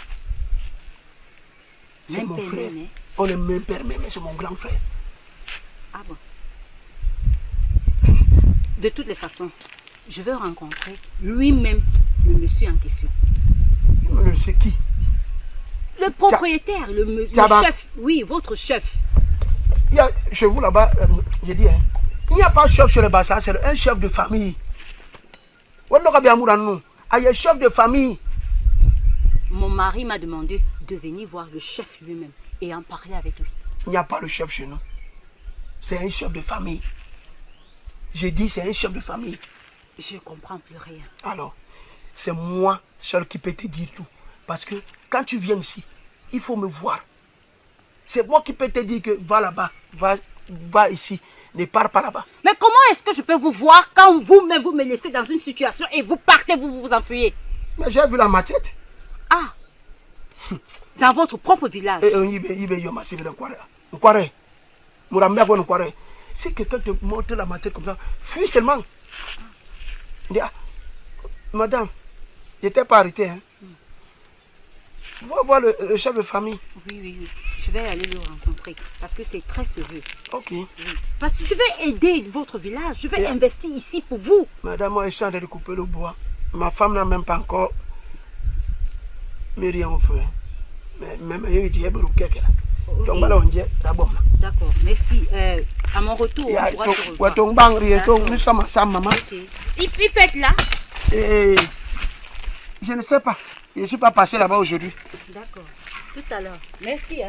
C'est Même mon père, frère. même mère. On est même père, même mère, c'est mon grand frère. Ah bon. De toutes les façons, je veux rencontrer lui-même le monsieur en question. Le monsieur qui? Le propriétaire, le Tchaba. chef. Oui, votre chef. Il y a, chez vous là-bas, j'ai dit, hein, il n'y a pas de chef chez les Bassa, c'est un chef de famille. On n'a pas bien amour à nous. Ah, il y a un chef de famille. Mon mari m'a demandé de venir voir le chef lui-même et en parler avec lui. Il n'y a pas le chef chez nous. C'est un chef de famille. J'ai dit, c'est un chef de famille. Je ne comprends plus rien. Alors, c'est moi seul qui peux te dire tout. Parce que quand tu viens ici, il faut me voir. C'est moi qui peux te dire que va là-bas, va ici, ne pars pas là-bas. Mais comment est-ce que je peux vous voir quand vous-même vous me laissez dans une situation et vous partez, vous vous enfuyez? Mais j'ai vu la machette. Ah, dans votre propre village. Eh, eh, il veut, il veut, il veut, il veut, il veut, il veut. Si quelqu'un te montre la machette comme ça, fuis seulement. Dis, ah, madame, je n'étais pas arrêté. Hein. Va voir le chef de famille. Oui, oui, oui. Je vais aller le rencontrer parce que c'est très sérieux. Ok. Oui. Parce que je vais aider votre village. Je vais Et investir ici pour vous. Madame, moi, je suis en train de couper le bois. Ma femme n'a même pas encore mis rien au feu. Hein. Mais même, il dit, il y a là. Ok. Donc, voilà, on dit, c'est bon. D'accord, merci. À mon retour, Il y a on pourra ton se revoir. ouais, ton bang, rien, ton, D'accord. nous sommes ensemble, maman. Ok. Il peut être là. Et je ne sais pas. Je ne suis pas passé là-bas aujourd'hui. D'accord. Tout à l'heure. Merci. Hein.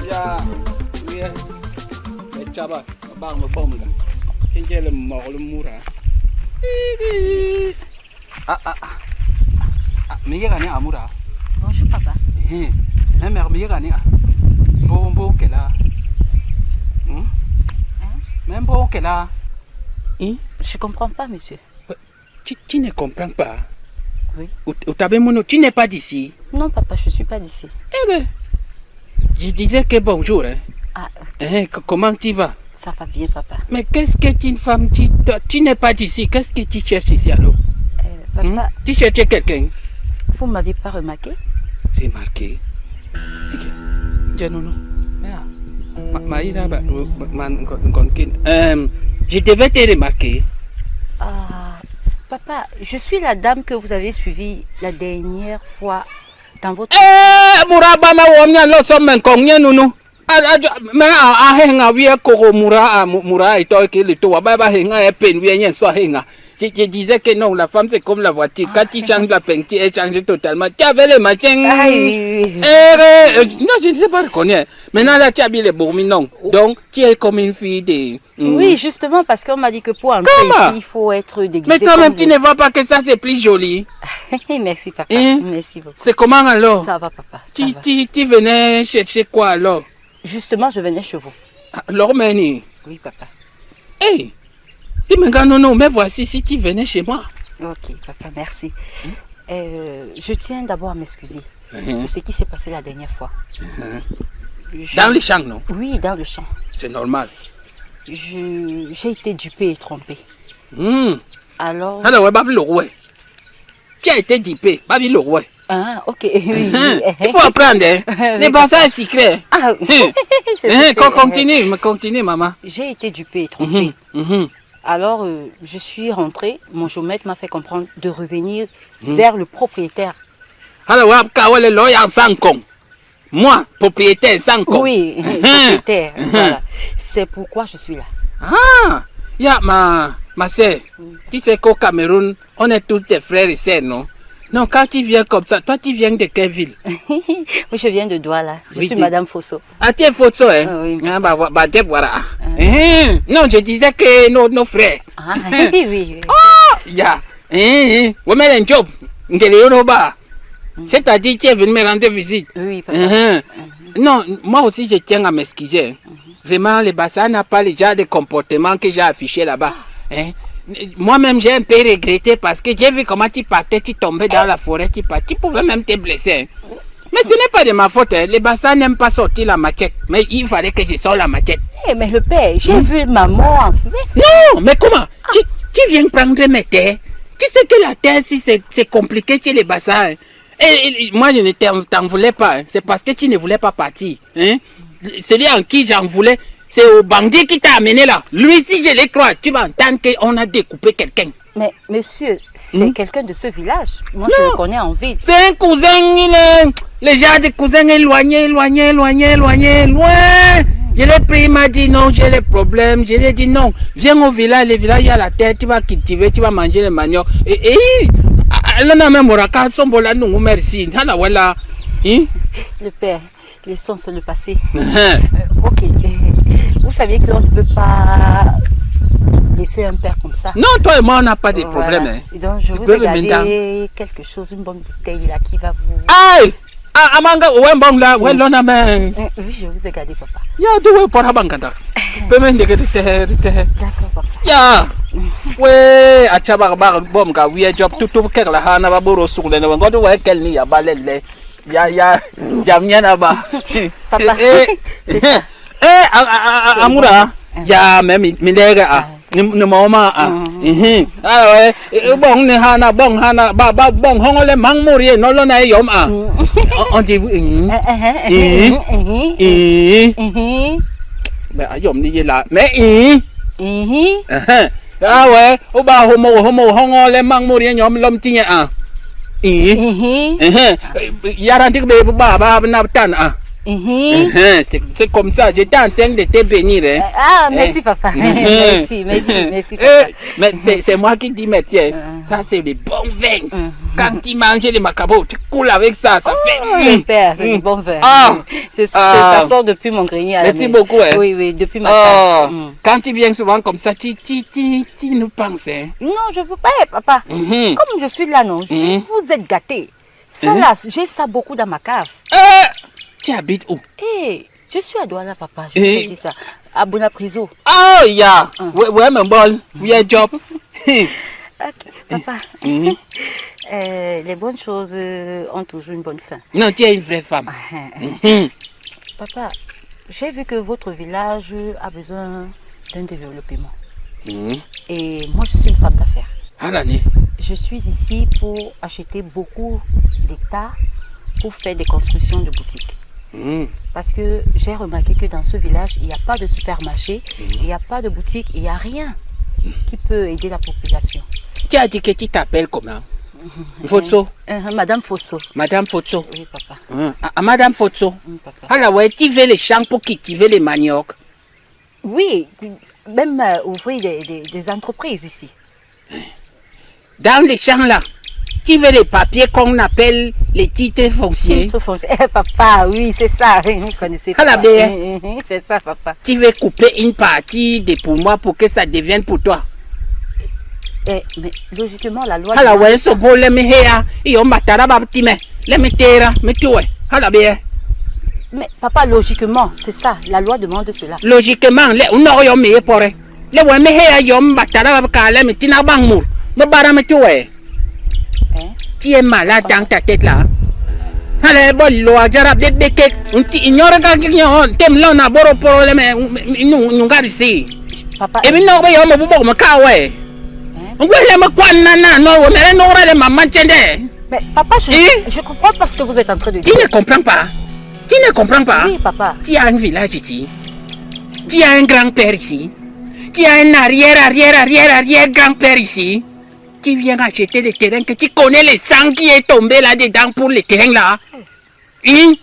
Ya, oui, Tchaba, bang me bombe là. Kinje le mort le moura. Ah ah ah. Mais il y a un amoura. Bonjour papa. Eh. Me mek me yéga ni a. Mbo mbo kela. Hmm? Me mbo kela. Hein? Je comprends pas, monsieur. Tu, tu ne comprends pas? Oui. Ou tu n'es pas d'ici? Non, papa, je suis pas d'ici. Eh bien, je disais que bonjour. Hein. Ah, hein, comment tu vas? Ça va bien, papa. Mais qu'est-ce que tu, une femme, tu, tu n'es pas d'ici. Qu'est-ce que tu cherches ici alors? Papa. Tu cherchais quelqu'un? Vous ne m'avez pas remarqué? Remarqué? Ok. Non, non. Je devais te remarquer. Ah, papa, je suis la dame que vous avez suivie la dernière fois dans votre... Eh, Muraba na womnya lo so men kong nunu. Me a henga wie koko mura mura et toi qui le to ba ba henga e pen wie nyen so henga. Je disais que non, la femme c'est comme la voiture. Quand tu changes la peinture, elle change totalement. Tu avais le machin. Aïe. Non, je ne sais pas reconnaître. Maintenant là, tu as mis les bourmis, non. Donc, tu es comme une fille de... Oui, justement, parce qu'on m'a dit que pour entrer ici, il faut être déguisé. Mais toi-même, tu ne vois pas que ça, c'est plus joli. Merci, papa. Hein? Merci beaucoup. C'est comment alors? Ça va, papa. Ça tu, va. Tu venais chercher quoi alors? Justement, je venais chez vous. Alors, Meni? Oui, papa. Hey! Non, non, mais voici si tu venais chez moi. Ok, papa, merci. Je tiens d'abord à m'excuser pour ce qui s'est passé la dernière fois. Dans le champ, non? Oui, dans le champ. C'est normal. J'ai été dupée et trompée. Alors... Alors, ouais, Babi le roi. Tu as été dupée, Babi le roi. Ah, ok. Oui, oui. Il faut apprendre, hein. Les bassins sucrés. Ah, oui. Continue, continue, maman. J'ai été dupée et trompée. Alors, je suis rentrée, mon géomètre m'a fait comprendre de revenir vers le propriétaire. Alors, moi, propriétaire sans con. Oui, propriétaire, voilà. C'est pourquoi je suis là. Ah, ya, ma sœur, tu sais qu'au Cameroun, on est tous des frères et sœurs, non? Non, quand tu viens comme ça, toi tu viens de quelle ville? Oui, je viens de Douala. Je suis Madame Fosso. Ah, tu es Fosso, hein? Oui. Ah, bah, bah, voilà. Non, je disais que nos frères. Ah, oui, oui. Oh, ya. Oui, mais un job. C'est-à-dire, tu es venu me rendre visite. Oui, papa. Non, moi aussi, je tiens à m'excuser. Vraiment, le bassin n'a pas le genre de comportement que j'ai affiché là-bas. Hein? Moi-même, j'ai un peu regretté parce que j'ai vu comment tu partais, tu tombais dans la forêt, tu partais, tu pouvais même te blesser. Mais ce n'est pas de ma faute, hein. Les bassins n'aiment pas sortir la machette. Mais il fallait que je sorte la machette. Hey, mais le père, j'ai vu maman en fumée. Non, mais comment? Tu viens prendre mes terres. Tu sais que la terre, si c'est compliqué chez les bassins. Hein. Et moi, je ne t'en voulais pas. Hein. C'est parce que tu ne voulais pas partir. Hein. Celui en qui j'en voulais, c'est au bandit qui t'a amené là. Lui, si je le crois, tu vas entendre qu'on a découpé quelqu'un. Mais monsieur, c'est quelqu'un de ce village. Moi, je le connais en ville. C'est un cousin, il est... Le genre de cousin éloigné, éloigné, éloigné, éloigné, loin. Je l'ai pris, il m'a dit non, j'ai les problèmes. Je lui ai dit non, viens au village, le village, il y a la terre, tu vas cultiver, tu vas manger les manioc. Et non, même Moraka, sombola, nous, merci. Le père, laissons le passé. Ok. Vous saviez que l'on ne peut pas laisser un père comme ça. Non, toi et moi, on n'a pas de problème. Voilà. Hein. Et donc, je tu vous ai gardé quelque chose, une bonne bouteille là qui va vous... Aïe! Ah, amanga, ouais, bon là, ouais, l'on a même. Oui, je vous ai gardé, papa. Ya, tu veux pour abanganda. D'accord, papa. Ya! Ouais, acha bar bom ka wiye job tout tout kek la hana ba boro sukle ne ngodo ouais kel ni ya balele. Ya ya, jam na ba. Papa. C'est ça. Eh, Amoura, ya même mi lega a ni mama a. Ah ouais, bon ni hana bon hana ba ba bon hongole mang murie no lo na yom a. On dit mais ayom ni la mais Ah ouais, o ba homo homo hongole mang murie nyom lom tinya a. Yarantik be ba ba na tan a. C'est comme ça, j'étais en train de te bénir. Hein. Ah, merci papa. Merci, merci, merci papa. Mais c'est moi qui dis, mais tiens, ça c'est le bon vin. Quand tu manges les macabos, tu coules avec ça, ça fait... Mon père, c'est du bon vin. Ah, ça sort depuis mon grenier. Merci beaucoup. Hein. Oui, oui, depuis ma case. Quand tu viens souvent comme ça, tu nous penses. Hein. Non, je ne veux pas, papa. Comme je suis là, non, vous êtes gâté. Ça là, j'ai ça beaucoup dans ma cave. Tu habites où? Eh, je suis à Douala, papa. Je vous ai dit ça. À Bonapriso. Oh, ya. Ouais, ouais, mon bol. Oui, job. Ok, papa. Les bonnes choses ont toujours une bonne fin. Non, tu es une vraie femme. Papa, j'ai vu que votre village a besoin d'un développement. Et moi, je suis une femme d'affaires. Ah, l'année. Je suis ici pour acheter beaucoup d'hectares pour faire des constructions de boutiques. Parce que j'ai remarqué que dans ce village, il n'y a pas de supermarché, il n'y a pas de boutique, il n'y a rien qui peut aider la population. Tu as dit que tu t'appelles comment? Fotso. Madame Fosso. Madame Fotso. Oui, papa. Ah, Madame Fotso. Oui, papa. Alors, ouais, tu veux les champs pour cultiver les manioc? Oui, même ouvrir des entreprises ici. Dans les champs là, tu veux les papiers qu'on appelle les titres fonciers? Titres fonciers. Eh, papa, oui, c'est ça. Vous connaissez Ah, la papa. bien. C'est ça, papa. Tu veux couper une partie de pour moi pour que ça devienne pour toi? Eh, mais logiquement, la loi Ah, la demande ouais, ça. ce beau, let me hear. Iyo, matara, ba, petit, mais, let me terra, me tout, ouais. Ah, la bien. Mais papa, logiquement, c'est ça. La loi demande cela. Logiquement, le, on aurait mis pour elle. Le, ouais, me hear, yo, matara, ba, ka, le, me tina, bang, mour. Me bara, me tout, ouais. Hein? Tu es malade dans ta tête là. Allez, bon, lo, jara, bébé, que, un ti, ignore, ka, ki, nyo, tem, lo, na, boro, poro, le, me, nous, nous, garde ici. Papa, Et puis, non, ouais, yo, me, bo, me, ka, ouais. Hein? Ouais, le, me, quoi, na, na, non, ouais, mais, non, le, maman, tiens, de. Mais papa, Hein? je comprends pas ce que vous êtes en train de Tu dire. ne comprends pas. Tu ne comprends pas. Oui, papa. Tu as un village ici. Tu as un grand-père ici. Tu as un arrière, arrière, arrière, arrière grand-père ici. Tu viens acheter le terrain que tu connais le sang qui est tombé là-dedans pour le terrain là. Hein?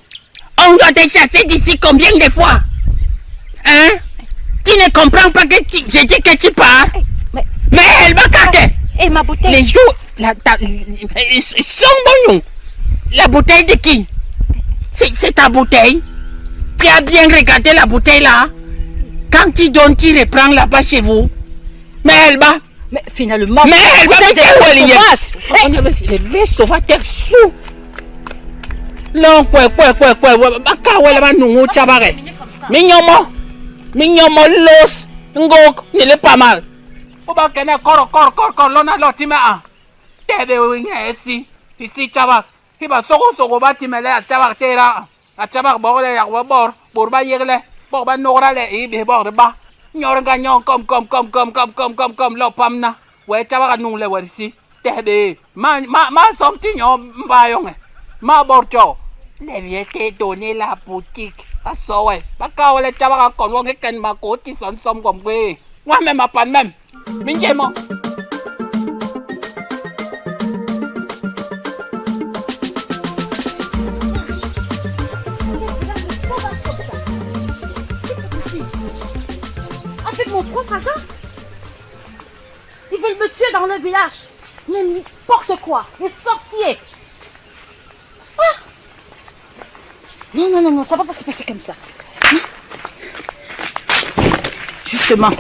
On doit te chasser d'ici combien de fois? Hein? Tu ne comprends pas que tu, je dis que tu pars. Eh, mais Mais elle va carter. Et ma bouteille? Les jours, la, ta, son bon. La bouteille de qui? C'est ta bouteille. Tu as bien regardé la bouteille là. Quand tu donnes, tu reprends là-bas chez vous. Mais elle va. Mais finalement, Mais elle vous va êtes me des faire où elle y est. sauvages. On avait les vrais sauvages sous. L'on quoi quoi quoi quoi quoi. Baka ouais là-bas nous on chabare. Mignomo, mignomo los ngok n'est le pas mal. Faut pas qu'on ait corps corps corps corps l'on a l'autre mais ah. Tebe winga ici ici chabak. Hiba soko soko ba timele a chabak tera. A chabak bor le yak bor bor ba yegle bor ba nora le i be bor ba. Nyor nga nyon kom kom kom kom kom kom kom kom lo pamna. Ouais chabak a nous le ouais ici. Tebe ma ma ma som ti nyon mba yong. Ma bor cho. Le vieux t'ai donné la boutique. A so ouais. Ba ka le chabak a kon wong ken ma ko ti son som kom gwe. Moi même a pas même. Minjemo. Avec mon propre argent? Ils veulent me tuer dans le village. Mais n'importe quoi. Les sorciers. Ah! Non, non, non, non, ça va pas se passer comme ça. Hein? Justement,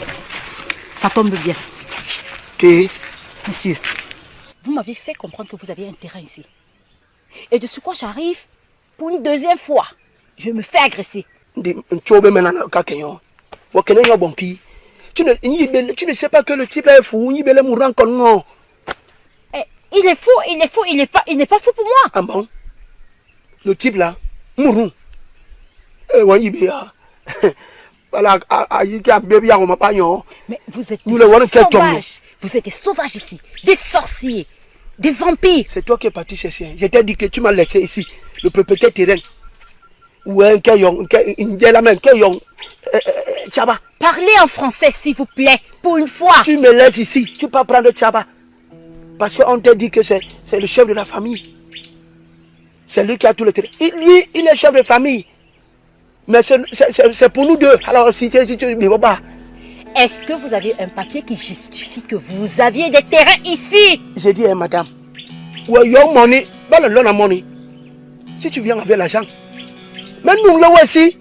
ça tombe bien. Qui? Monsieur, vous m'avez fait comprendre que vous aviez un terrain ici. Et de ce quoi j'arrive pour une deuxième fois, je me fais agresser. Ndi, nchobe mena na ka kenyo. Wa kenyo yo bonki. Tu ne sais pas que le type là est fou, il est mourant comme non. Eh, il est fou, il est fou, il n'est pas fou pour moi. Ah bon? Le type là, mourant. Eh, wa yibe ya. Voilà, a, a, yi ki a bébé ya, on m'a pas yon. Mais vous êtes Nous des le voyons quel homme, sauvages. Vous êtes des sauvages ici, des sorciers, des vampires. C'est toi qui es parti chercher. Je t'ai dit que tu m'as laissé ici, le propriétaire terrain. Ouais, quel yon, quel, une la main, quel yon, Tchaba. Parlez en français, s'il vous plaît, pour une fois. Tu me laisses ici, tu peux pas prendre Tchaba. Parce qu'on t'a dit que c'est le chef de la famille. C'est lui qui a tout le terrain. Et lui, il est chef de famille. Mais c'est pour nous deux. Alors, si tu, si tu, mais bon, bah. Est-ce que vous avez un papier qui justifie que vous aviez des terrains ici? J'ai dit, hey, madame, ouais, your money, pas le loan money. Si tu viens avec l'argent, mais nous, là, aussi.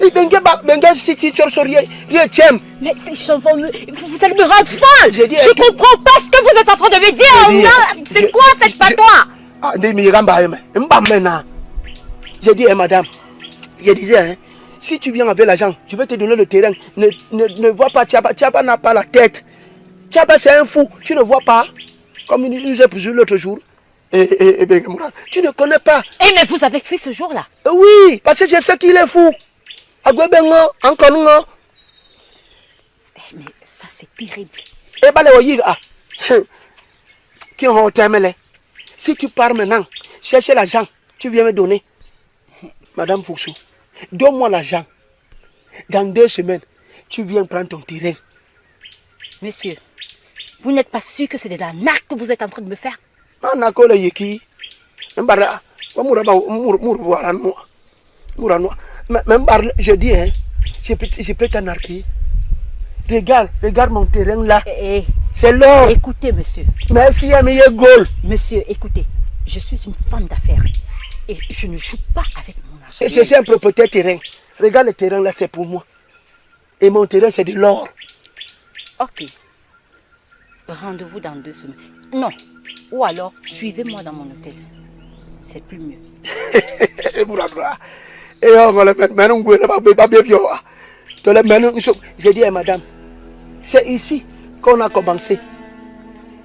Et ben, ben, ben, ben, si tu sors, sors, rien, rien, tiens. Mais ces enfants, vous allez me rendre folle. J'ai dit, je écoute, comprends pas ce que vous êtes en train de me dire. J'ai dit, On a, c'est je, quoi cette je, patois? Ah, mais, mais, mais, mais, mais, mais, mais, mais, J'ai dit, hein, madame, je disais, hein, si tu viens avec l'argent, je vais te donner le terrain. Ne, ne, ne vois pas Tchaba. Tchaba n'a pas la tête. Tchaba, c'est un fou. Tu ne vois pas. Comme il nous a poursuivi l'autre jour. Et, et, et, tu ne connais pas. Eh, mais vous avez fui ce jour-là. Oui, parce que je sais qu'il est fou. Encore Eh, mais ça, c'est terrible. Eh ben, les ah. Qui ont Si tu pars maintenant, chercher l'argent, tu viens me donner. Madame Fouxou, donne-moi l'argent. Dans 2 semaines, tu viens prendre ton terrain. Monsieur, vous n'êtes pas sûr que c'est de l'arnaque que vous êtes en train de me faire? Je dis, hein, je peux t'anarquer. Regarde, regarde mon terrain là. Eh, eh. C'est l'or. Écoutez, monsieur. Merci, ami Gaulle. Monsieur, écoutez, je suis une femme d'affaires et je ne joue pas avec mon argent. Et je suis un propriétaire terrain. Regarde le terrain là, c'est pour moi. Et mon terrain, c'est de l'or. Ok. Rendez-vous dans 2 semaines. Non. Ou alors, suivez-moi dans mon hôtel. C'est plus mieux. J'ai dit à madame, c'est ici qu'on a commencé.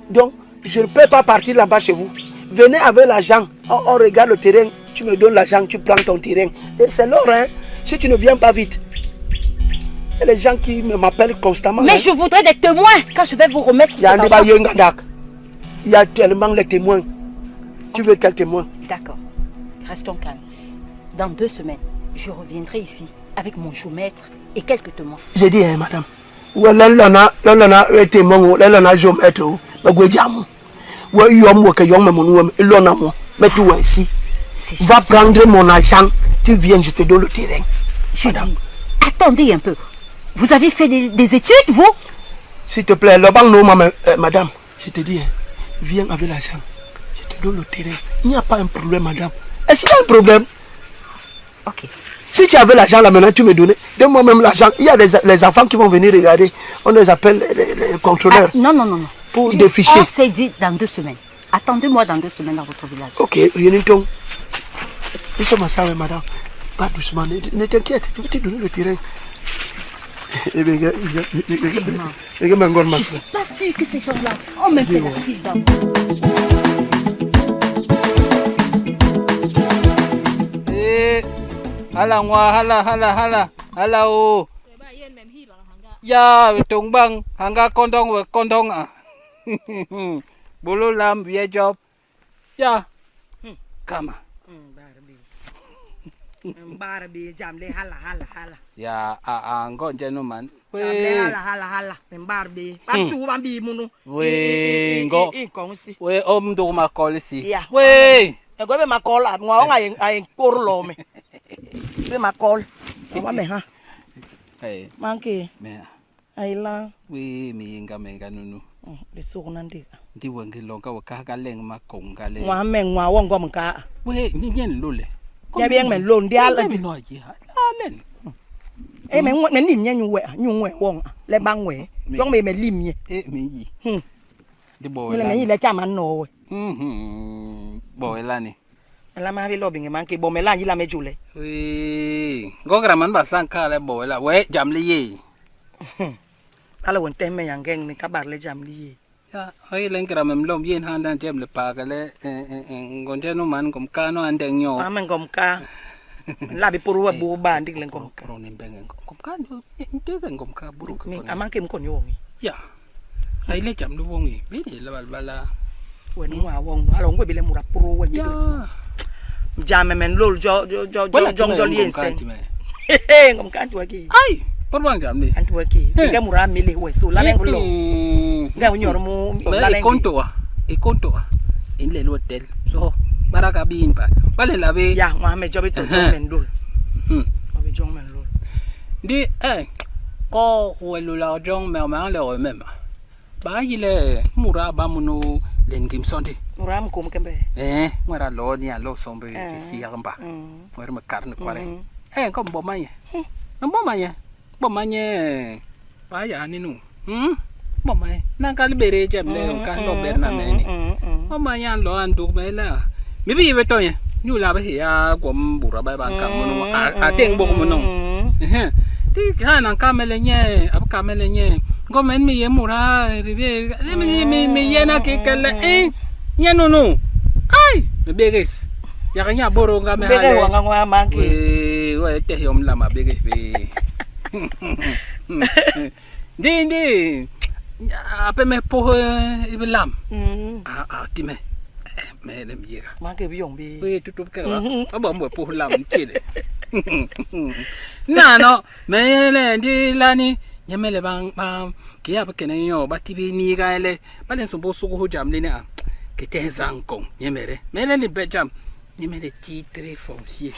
Donc, je ne peux pas partir là-bas chez vous. Venez avec l'argent. On regarde le terrain. Tu me donnes l'argent, tu prends ton terrain. Et c'est l'or, hein. Si tu ne viens pas vite. Il y a des gens qui m'appellent constamment. Mais hein. Je voudrais des témoins quand je vais vous remettre Il y a cet argent. Il y a tellement de témoins. Tu veux quel témoin? D'accord. Restons calmes. Dans 2 semaines, je reviendrai ici avec mon géomètre et quelques témoins. J'ai dit, hein, madame. Ouais, là, là, là, là, là, témoin, là, là, là, géomètre, mais quoi, diamant. Ouais, il y a moi que y a moi, mon homme, il y en a moi. Mais tu vois ici. C'est Va juste. prendre mon argent, tu viens, je te donne le terrain. Je Madame. dis, attendez un peu. Vous avez fait des études, vous? S'il te plaît, le banc, non, maman, madame, je te dis, hein, viens avec l'argent. Je te donne le terrain. Il n'y a pas un problème, madame. Est-ce qu'il y a un problème? Ok. Si tu avais l'argent là maintenant, tu me donnais. Donne-moi même l'argent. Il y a les enfants qui vont venir regarder. On les appelle les contrôleurs. Ah, non, non, non, non. Pour déficher. On s'est dit dans 2 semaines. Attendez-moi dans 2 semaines dans votre village. Ok, rien du tout. Nous sommes ensemble, madame. Pas doucement. Ne t'inquiète, je vais te donner le terrain. Eh bien, Je ne suis pas sûre que ces gens-là ont même fait la cible. Eh, hala ngwa, hala, hala, hala, hala o. Ya, tung bang, hanga kondong we kondong ah. Bolo lam vie job. Ya. Kama. Mbara be jam le hala hala hala. Ya, a a ngon jenu man. Jam le hala hala hala. Mbara be. Ba tu ba bi munu. We ngo. I kong si. We om do ma kol si. Ya. We. E go be ma kol a ngwa nga ay kor lo me. Be ma kol. Wa me ha. Hey. Manke. Me. Ai la. We mi nga me nga nunu. Le so na ndika. Ndi wengi longa wa ka ka leng ma kong ka le. Ngwa me ngwa wo ngom ka. We ni nyen lo le. Ya bien me lo ndi ala. Mi no yi ha. La len. E me me nim nye nyu we nyu we wong le bang we. Jong me me lim nye. E me yi. Di bo we. Me yi le cha man no we. Bo la ni. La ma bi lo binge man ke bo me la yi la me jule. We go gra man ba san ka le bo la we jam le ye. Ala won te me yang ni ka bar le jam li ye. Ya, ai len gra mem lom yen han dan jem le pa ka le ngon je no man kom ka no andeng nyo. Ma men kom ka. La bi poru wa bu ba ndik len kom ka. Pro ne bengen kom ka no nte gen kom ka buru ko. Mi amang kem kon yo ngi. Ya. Ai le jam lu wongi. Bi ni la bala. We no wa wong ala ngwe bi le mura poru we ndik. Jame men lol jo jo jo jo jo lien sen. Ngom ka antu ki. Ai, por bang jam ni. Antu ki. Nga mura mele we so la leng lo. Nga unyor mu la leng. E konto wa. E konto wa. In le hotel. So baraka bin pa. Bale la be. Ya, ngwa me jobe to men lol. Obe jong men lol. Di eh ko we lu la jong me ma le o mem. Ba yile mura ba munu len gim sonde. Mura am kom kembe. Eh, ngara lo ni a lo sombe ti si ya mba. Ngara me karne kware. Eh, kom bo manye. Bo manye. Bo manye. Ba ya ni nu. Bo manye. Na ka libere jem le ka lo berna me ni. Bo manye an lo an dug me la. Mi bi be tonye. Nyu la ba ya gwom bura ba ba nka munu a teng bok munu. Ti ha na ka mele nye, ab ka mele nye. Ngomen mi ye mura ribe mi mi mi ye na ke kele eh nye nunu. Ai, me beges. Ya ka nya boro nga me Bege wanga ngwa manke. We we te yom la ma beges be. Ndi ndi ape me po ibilam. A a ti me. Me le mi yega. Manke bi yong bi. We tutup ke ba. Ba mo po lam kile. Na no me le ndi lani nyemele bang ba ke ya ba kene yo ba tibi ni ga le ba le so bo so go jam le ne a ke te zang kong nyemere me le ni be jam nyemere titre foncier.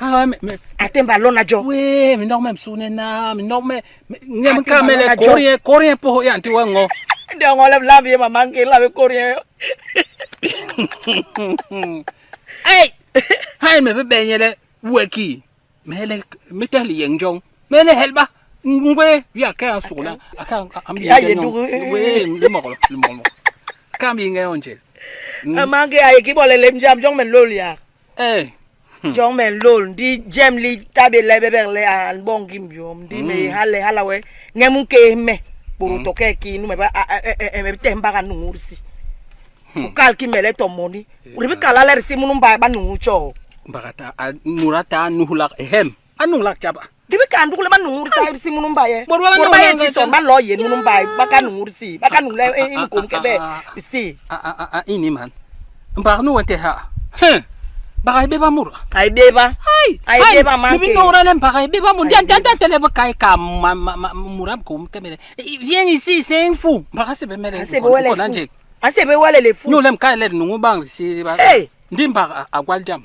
Ah me me Atemba lona jo. we mi nok me sune na mi nok me ngem ka Atemba me le lona jo. korie korie po ya nti wa ngo. Ndi ngole lambi ma manke la be korie. Hey! Hai me be benye le weki. Me le me te li yeng jong. Me le helba. Ngwe ya ka su na aka am Ya ye ndugu. We le mo le mo. Ka mi nge onje. Manke ay ki bole le mjam jong men lol ya. Eh. Jong men lol ndi jem li tabe le bebe le an bon gim yom ndi me hale hala we ngemu ke me. Boro toke ki nu me ba e me te mbaga nu ngursi. Ukal ki mele to moni. Uribi kala le risi munu mba ba nu cho. Bagata murata nuhulak ehem. Anu lak chaba. Dibi kan dukule ba nungur sa risi munu mba ye. Boro ba Boro ba ye nungur ti son ba lo ye munu mba ba ka nungur si. Ba ka nungur le e ko mkebe si. A a a ini man. Mbar nu wente ha. Hein. Bagay beba mura. Ai beba. Ai, Ai beba manke. Mi bino ora lem bagay beba mura. Jan jan jan tele ba kai ka ma ma ma mura ko mkemele. Viens ici, c'est un fou. Bagay se be mele. Ase be wele fou. Ase be wele le fou. Nous lem kai le nungu bang si ba. Hey! Ndim ba a gwal jam.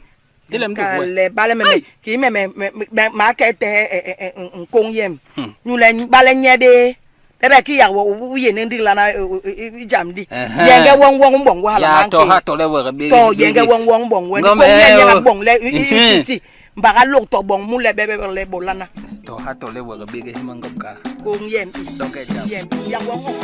Dilem du Ka we. le ba le me Ai! ki me me me ma ke te nkong yem. Ñu le ba le nye de. Bebe ki ya wo wo ye ne ndi la na i jam di. Yenge wong wong mbong wa la Ya manke. to ha to le we be. To yenge wong wong mbong we. Ngome Ko nye nye o. la bong le i ti. Mbaga lok to bong mu le bebe le bolana. To ha to le we be ge mangop ka. Kong yem. Donc jam. Yem ya wong wong.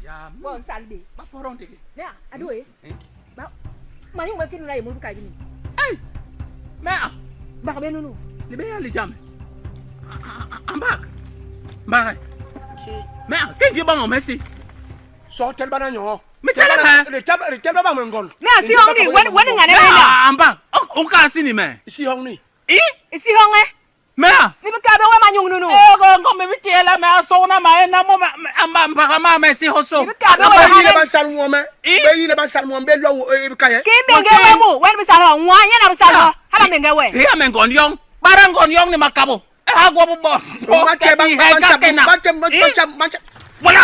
Ya. Bon salbe. Ba poron tege. Ne adoe. Ba manyu me kinu na yemuru kai bini. Hey! Mais ah, Ba be nunu. le be ya le jam. Ambak. Mbak. Mais ah, ken ki bang merci. So tel bana nyo. Me tele ba. Le tel le tel ba me ngol. Me si hong ni wen wen ngane me na. Ah, ambak. On ka sini me. Si hong ni. I? Si hong e. Mais ah. Mi be ka be we manyu nunu. Eh, ko ko me bitiela me asona ma na mo amba mbaka ma me si hoso. Mi be ka be we Be yi le ha. ban sal mo me. Be yi le ban sal mo be lo e ka ye. Ki menge we mu wen bi sal ho nwa nya na bi sal ho. Hala menge we. Hiya me ngon yong. Bara ngon yong ni makabo. Eh ha gwo bo. Ma ke ban ban ban ban ban ban. Wala.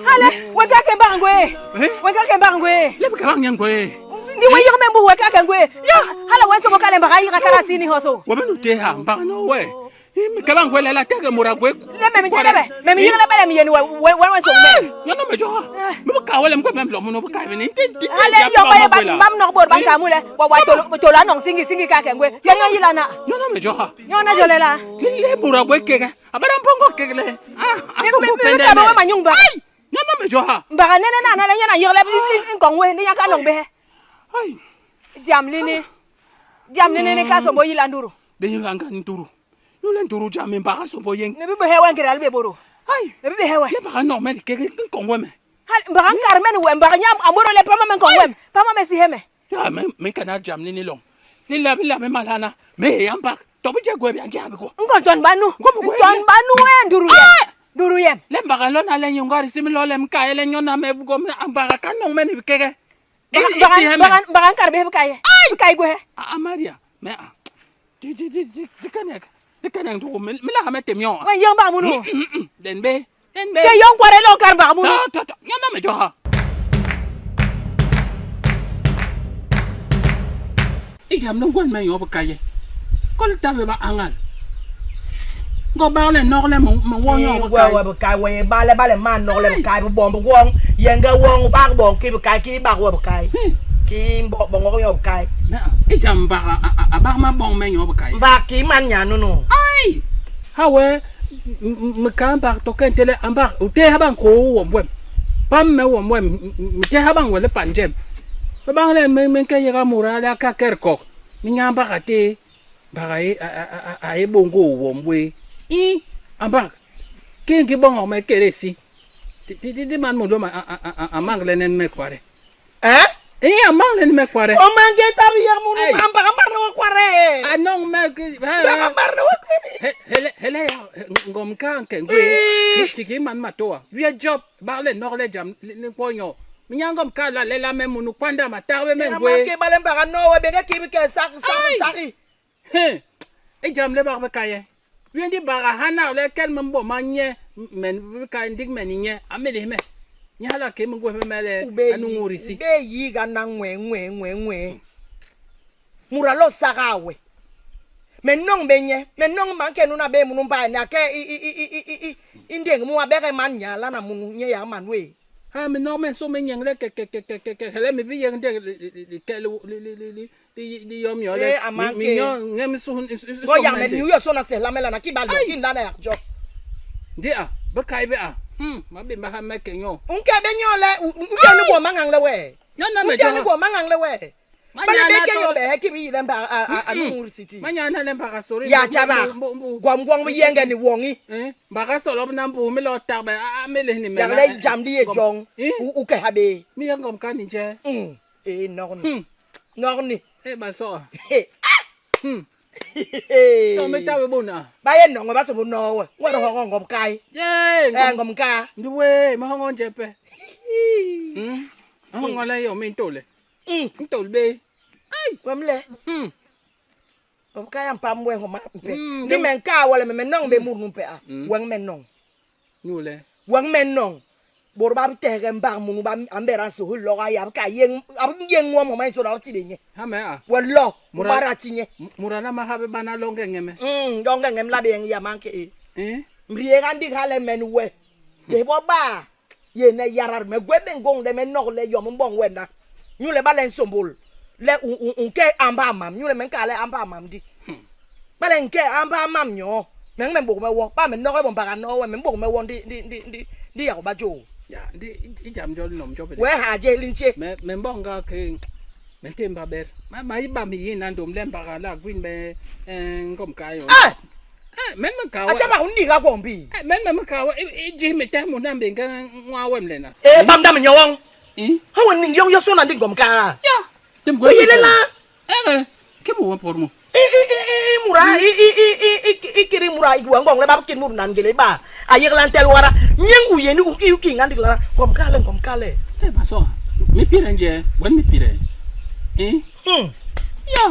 Hala we ka ke ba ngwe. We ka ke ba ngwe. Le ka bang yang gwe. Ndi we yig me mbu we ka ke ngwe. Hala wen so ka le ba yi ka kara sini ho so. Wo be nu te ha mbaka no we. Mi ka bang gwe le la te ke mura gwe. Le me mi le be. Me mi yig le be le mi yeni we we wen so me. Yo no me jo. Mi ka wele mi ko me lo mo no ka ni. Hala yo ba ye ba bam nok bor ban ka mu le. Wa wa to to la nong singi singi ka ke ngwe. Yo yo yila na. Yo no me jo ha. Yo na jole la. Le mura gwe ke ke. Abara mpongo ke le. Ah, Mi aso mi ko mi pende. ka be we manyung ba. Ai! Yo no me jo ha. Mbaka nene na na le nyana yig le nkong we ni nya ka nong be. Ai. Jam lini. Jam lini ni ka so bo yila nduru. De yo langa nduru. Yo le nduru jam mbaka so bo yeng. Ne bi be hewe ngira le be boro. Ai. Ne bi be hewe. Le baka no me ke ke kongwe me. Hal mbaka nkar men we mbaka nyam amoro le pama men kongwe. Pama me si heme. Ya me me kana jam ni long. Ni la la me malana. Me ya mbak. To bi je gwe bi anja bi ko. Nkon ton banu. Ngomo gwe. Ton banu e nduru yem. Nduru yem. Le mbaka lo na le nyongari simi lo le mka ele nyona me bugo me ambaka ka no me ni keke. Mbaka mbaka mbaka nkar be kaye. Kaye gwe. A Maria, me a. Di di di di di kanek. Di kanek to me me la me temion. Wen yeng ba munu. Den be. Den be. Ke yong kware lo kar ba munu. Ta ta ta. Nyona me jo ha. I jam no gwan me yo ba kaye. Kol ta be ba angal. Ngo bak le nok le me wo nyo Ki bi kai. we bi kai we ba le ba le man nok le bi kai bi bom bi wong yenge wong bak bong ki bi kai ki bak we bi kai. Ki mbo bongo yo bi kai. I jam bak a bak ma bong me nyo bi kai. Bak ki man nya nunu. Ai! Ha we me ka bak to ken tele ambak u te ha bang ko wom wem. Pam me wom wem me te ha bang wele pan jem. Ba bang le me me ke yega mura la ka ker kok. Ni nya bak ate bak a a e bongo wom we. I ambak ke ngi bongo me kere si. Ti ti ti man mundo ma a mang le nen me kware. Eh? Eh a mang le me kware. O mange tabi ya munu ambak ambar no kware. Anong me Ambar no kware. Hele hele ngom ka nke ngwe. Kiki man matoa. Wie job ba le nok le jam le ponyo. Minyangom ka la le la me munu kwanda matarwe me ngwe. Ke bale mbaka no we benge ki ke sak sak saki. He. E jam le ba ka ye. Wie ndi bara hana le kel mbo manye men ka ndik men nye amele me. Nyala ke mngwe me le anu ngurisi. Ube yi ga na ngwe ngwe ngwe ngwe. Mura lo sakawe. Me nong benye, me nong man ke nuna be munu ba na ke i i i i i i indeng mu abere man nya la na munu nye ya man we. Ha me no me so me nyeng le ke ke ke ke ke ke hele me bi yeng de li ke li li li li li li yom yo le. Eh, amanke. Mi nyo ngem su Go ya me ni yo so na se la me la na ki ba lo ki nda na ya jo. Ndi a ba kai be a. Ma be ma ha me ke nyo. Unke be nyo le unke ni bo mangang le we. Nyo na me Unke jo. ni bo mangang le we. Ma Bale nya be na ke to- nyo be he ki bi le mba a a a nu city. Ma nya na le ba ka sori. Ya chaba. Gwam gwam bi yenge ni wongi. Eh, ba ka solo na mbu me lo tak ba a me le ni me. Yang le jam di ye jong. U u ke ha be. Mi yang ngom ka ni je. Eh nok ni. Nok ni. Eh ba so. Eh. To me ta we bona. Ba ye nong ba so bo no we. Wa ro ho ngom kai. Ye. Eh ngom ka. Ndi we ma ho ngon je pe. Ho ngon le yo me to le. To be. Ai, wem le. Ngom ka ya pam we ho ma mpe. Ndi men ka wala me nong be mur numpe a. Weng men nong. Nyu le. Weng men nong. Bor ba te ge mba munu ba ambera so ho lo ga ya ka yeng ab yeng wo mo ma so ra ti de nye. Ha me a. We lo bara ti nye. Murana ma ha be bana longe ngeme. Donge ngem la be yeng ya man ke e. Eh? Mrie ga ndi hale men we. De bo ba ye ne yarar me gwe be ngong de me nok le yom mbong we na. Nyu le ba le nsombol. Le un un ke amba mam nyu le men ka le amba mam di. Ba le nke amba mam nyo. Men men bo me wo ba men nok le bo ba no we men bo me wo ndi ndi ndi ndi ndi ya ba jo. Ya ndi i jam jo nom jo be. We ha je linche. Me me mbonga ke me temba ber. Ma ma iba mi yina ndom le mbaka la gwin be ngom ka yo. Eh! Eh men me ka wa. Acha ba undi ga bombi. Eh men me ka wa i ji me te mu na mbe nga nwa wem le na. Eh bam da me nyong. Eh? Ha won ning yong yo so na ndi ngom ka. Ya. Tem go. Yele la. Eh ke mo wa por mo. I i i i mura i i i i i i kiri mura i wa ngong le ba kin mur nan gele ba. A yek lan tel wara nyeng u yeni u ki u ki ngandi la ngom ka le ngom ka le. Eh ba so. Mi pire nje, wen mi pire. Eh? Ya.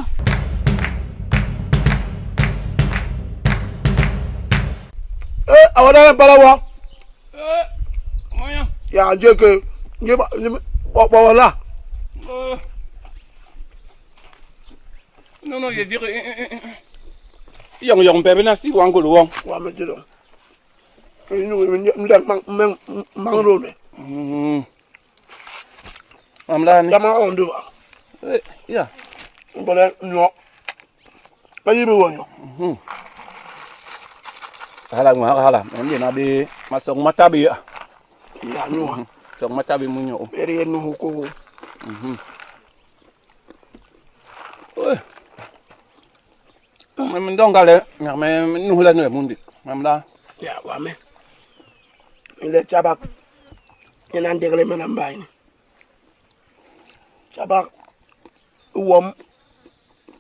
Eh, awada balawa. Eh, moya. Ya nje ke nje ba ba ba wala. Non non, je dire Yong yong pe na si wangul wong. Wa me jiro. Ni ni ni mang mang mang ro ne. Am la ni. Dama on do. Eh, ya. Mbole nyo. Ba yibe wonyo. Hala ngwa hala, ndi na be masong matabi ya. Ya nyo. Song matabi munyo. Bere no hoko. Eh. Me ndonga le, me nuhula no mundi. Mamla. Ya wa me. Le chabak. Ni nan degle me nan bay ni. Chabak wom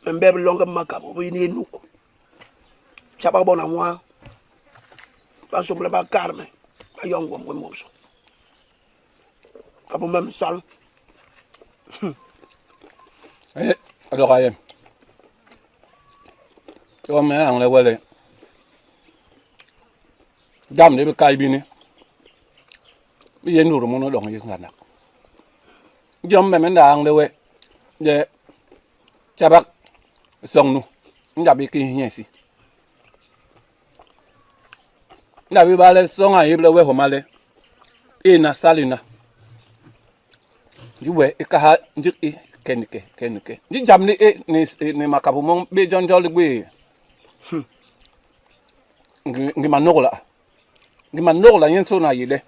me mbeb longa makabo bi ni nuk. Chabak bona mwa. Ba so ba karme. Ba yong wom wom so. Ka bo mem sal. Eh, alo ka yem. To me ang le wele. Dam de be kai bi ni. Bi ye nuru mo no dong yis nganak. Jom me men da ang le we. De chabak song nu. Nda bi ki nyesi. Nda bi ba le song a yeble we homa le e na salina. Ndi we e ka ha ndi e kenike kenike. Ndi jam ni e ni ni makabu mong be jonjol gbe. Ngi ngi manogla. Ngi manogla yen so na yele.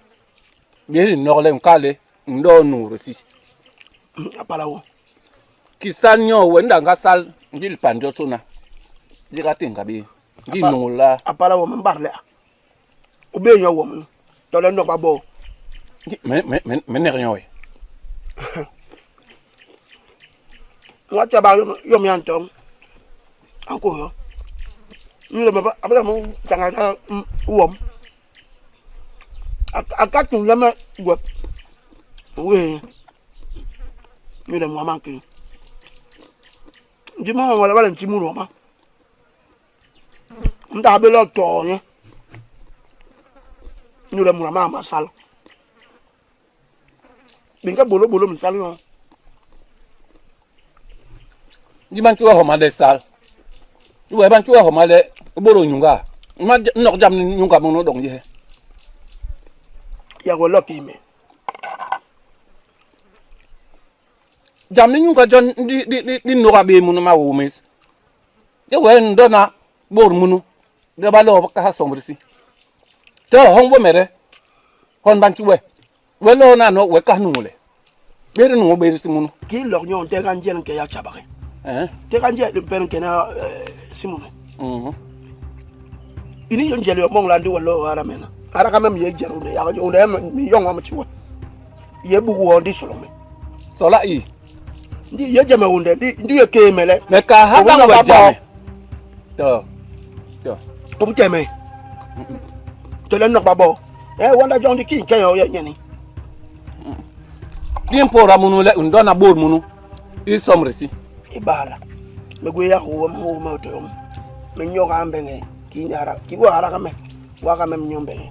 Be ni nogle nkale ndo nuru si. Apala wo. Ki sal nyo we nda nga sal ndi lpanjo so na. Ndi ka tinga bi. Ndi nula. Apala wo mbar le. O be nyo wo mun. To le nok ba bo. Ndi me me me me ne nyo we. Mwa cha ba yo mi antong. Anko yo. Ni le ba abla mo tanga ta wom. Aka tun le me wep. We. Ni le mwa manki. Ndi mo wala wala nti mu ro ma. Nda be lo to nye. Ni le mwa ma ma sal. Binga bolo bolo mi sal yo. Ndi ban chuwa homa le sal. Ndi we ban chuwa homa le boro nyunga. Ma nok jam ni nyunga mo no dong ye. Ya go lo ki me. Jam ni nyunga jon di di di di noga be munu ma wo mes. Ye we ndo na bor munu. De ba lo ka ha sombrisi. To hong wo mere. Hon ban chuwe. We lo na no we ka nule. Bere nu be si munu. Ki lo nyo te kan jel ke ya chabare. Eh. Te kan jel pen ke na simune. Mhm. Ini yon jel yo mong la ndi walo ara mena. Ara ka mem ye jeru ne ya yo ne mi yon wa mtiwa. Ye bu wo ndi solo me. Sola i. Ndi ye jeme wunde ndi ndi ye ke mele. Me ka ha Owo ba na we ba jame. To. To. O bu teme. To le nok ba bo. Eh wanda jon di ki ke yo ye nyeni. Di mpora munu le ndo na bor munu. I somrisi. Ibala. Me gwe ya ho mo mo to yo. Me nyoka ambenge ki nyara ki wa ara ka me. Wa ka me nyombenge.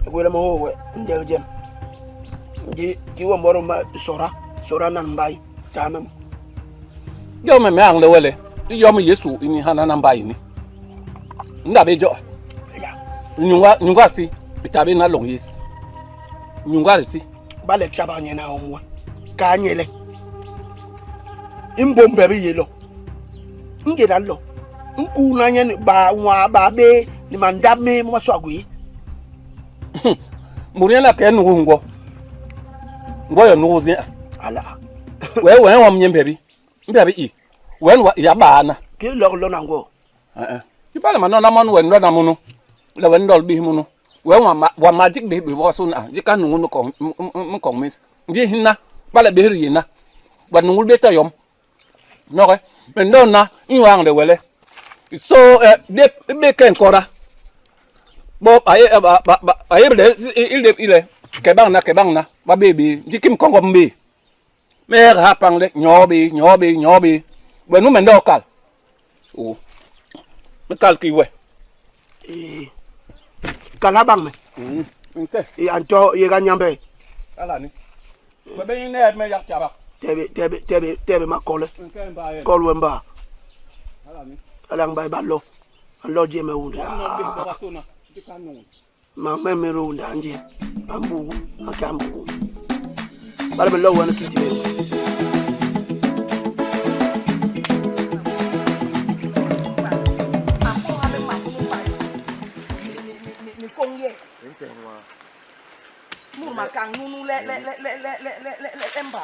Me gwe le mo ho we ndel jem. Ndi ki wa moro ma sora sora nan mbay ta mem. Yo me me ang le wele. Yo me Yesu ini hana na mbai ni. Nda be jo. Ya. Nyunga nyunga si. Itabe na long yes. Nyunga si. Ba le chaba nyena omwa. Ka nyele. Imbombe bi yelo. Ngeda lo. Nku na nyen ba wa ba be ni manda me mo so agwe. Murien la ke nugu ngwo. Ngwo yo nugu zi. Ala. We we wa mnye mbebi. Mbebi i. We wa ya ba na. Ki lo lo na ngwo. Eh eh. Ti pa ma no na monu we ndo na munu. Le we ndol bi munu. We wa ma wa magic bi bi bo so na. Ji ka nugu no ko m ko mis. Ndi hinna. Ba le bi ri na. Wa nugu be ta yom. No ke. Me ndo na nwa ang de wele. So eh de be ken kora. Bo aye ba ba ba aye de ile ile ke bang na ke bang na ba be bi ji kim kongo mbi. Me ha pang le nyo bi nyo bi nyo bi. We nu me ndo kal. O. Me kal ki we. Eh. Kala bang me. Nke. E anto ye ga nyambe. Ala ni. We be ni ne me yak chaba. Tebe tebe tebe tebe makole. Nke mba ye. Kol wemba. Ala ni. Ala ngbay ba lo. An lo je me wunda. No bi ba so na. Ji ka nu. Ma me me ro wunda anje. Ambu akambu. Bala be lo wa na kiti be. Ni kong ye. Mur makang nunu le le le le le le le le le emba.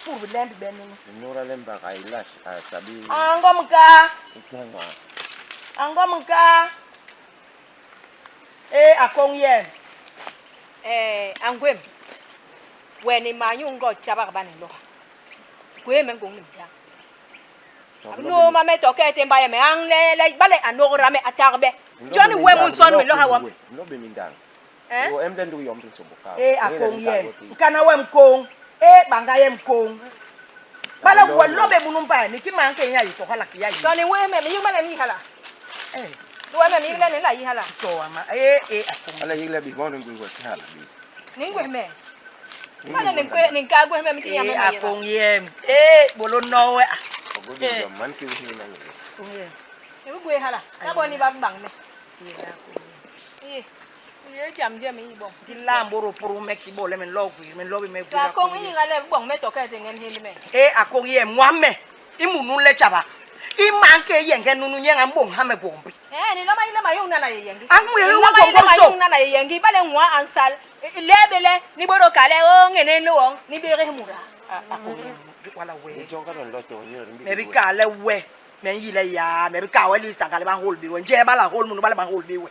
Pur lembi benunu. Signora lemba kailash sabi Ango mka. ikengwa. Ango mka. Eh akong ye. Eh, angwem. We ni ma nyung go chaba ba ni lo. Gwe me ngong ni mja. No ma me to ke te mba ye me ang le le ba le anora me atarbe. Johnny we mun son me lo ha wam. No be mindang. Eh? Yo emden du yom tu soboka. Eh akong ye. Nkana we mkong. Eh banga ye mkong. Bala wa lobe munumpa ni ki man ke ya yi to hala ki ya yi. Johnny we me me yung ma le ni hala. Eh Do me mi le ni la yi hala. to ama. Eh eh akong. Ala yigle bi bon ngui wa hala bi. Ni ngwe me. Ba le ni ngwe ni ka gwe me mi ti ya me Eh ma ye. akong ye. Eh bolo no we. Ogo bi yom man ki wi na ngi. Akong ye. Ni gwe hala. Na bo ni ba bang me. Ye jam jem i boñ. Di la mboro poro me ki bo le me lo gwi me lo bi me gwi. Ta kong i nga le bong me to ka te ngen heli me. E a kong ye mwa me i munu le chaba. I man ke ye ngen nunu nye nga mbong ha me gombi. Eh ni lama ile mayung nana ye yengi. Ang mu ye wa gom gom so. Mayung nana ye yengi bale ngwa ansal. Lebe le ni bodo kale o ngene no wong ni bere mura. A kong wala we. Ni jonga don lo to nyor mbi. Me bi ka le we. Me yi le ya me bi ka we li sanga le ba hol bi we. Nje ba la hol munu ba le ba hol bi we.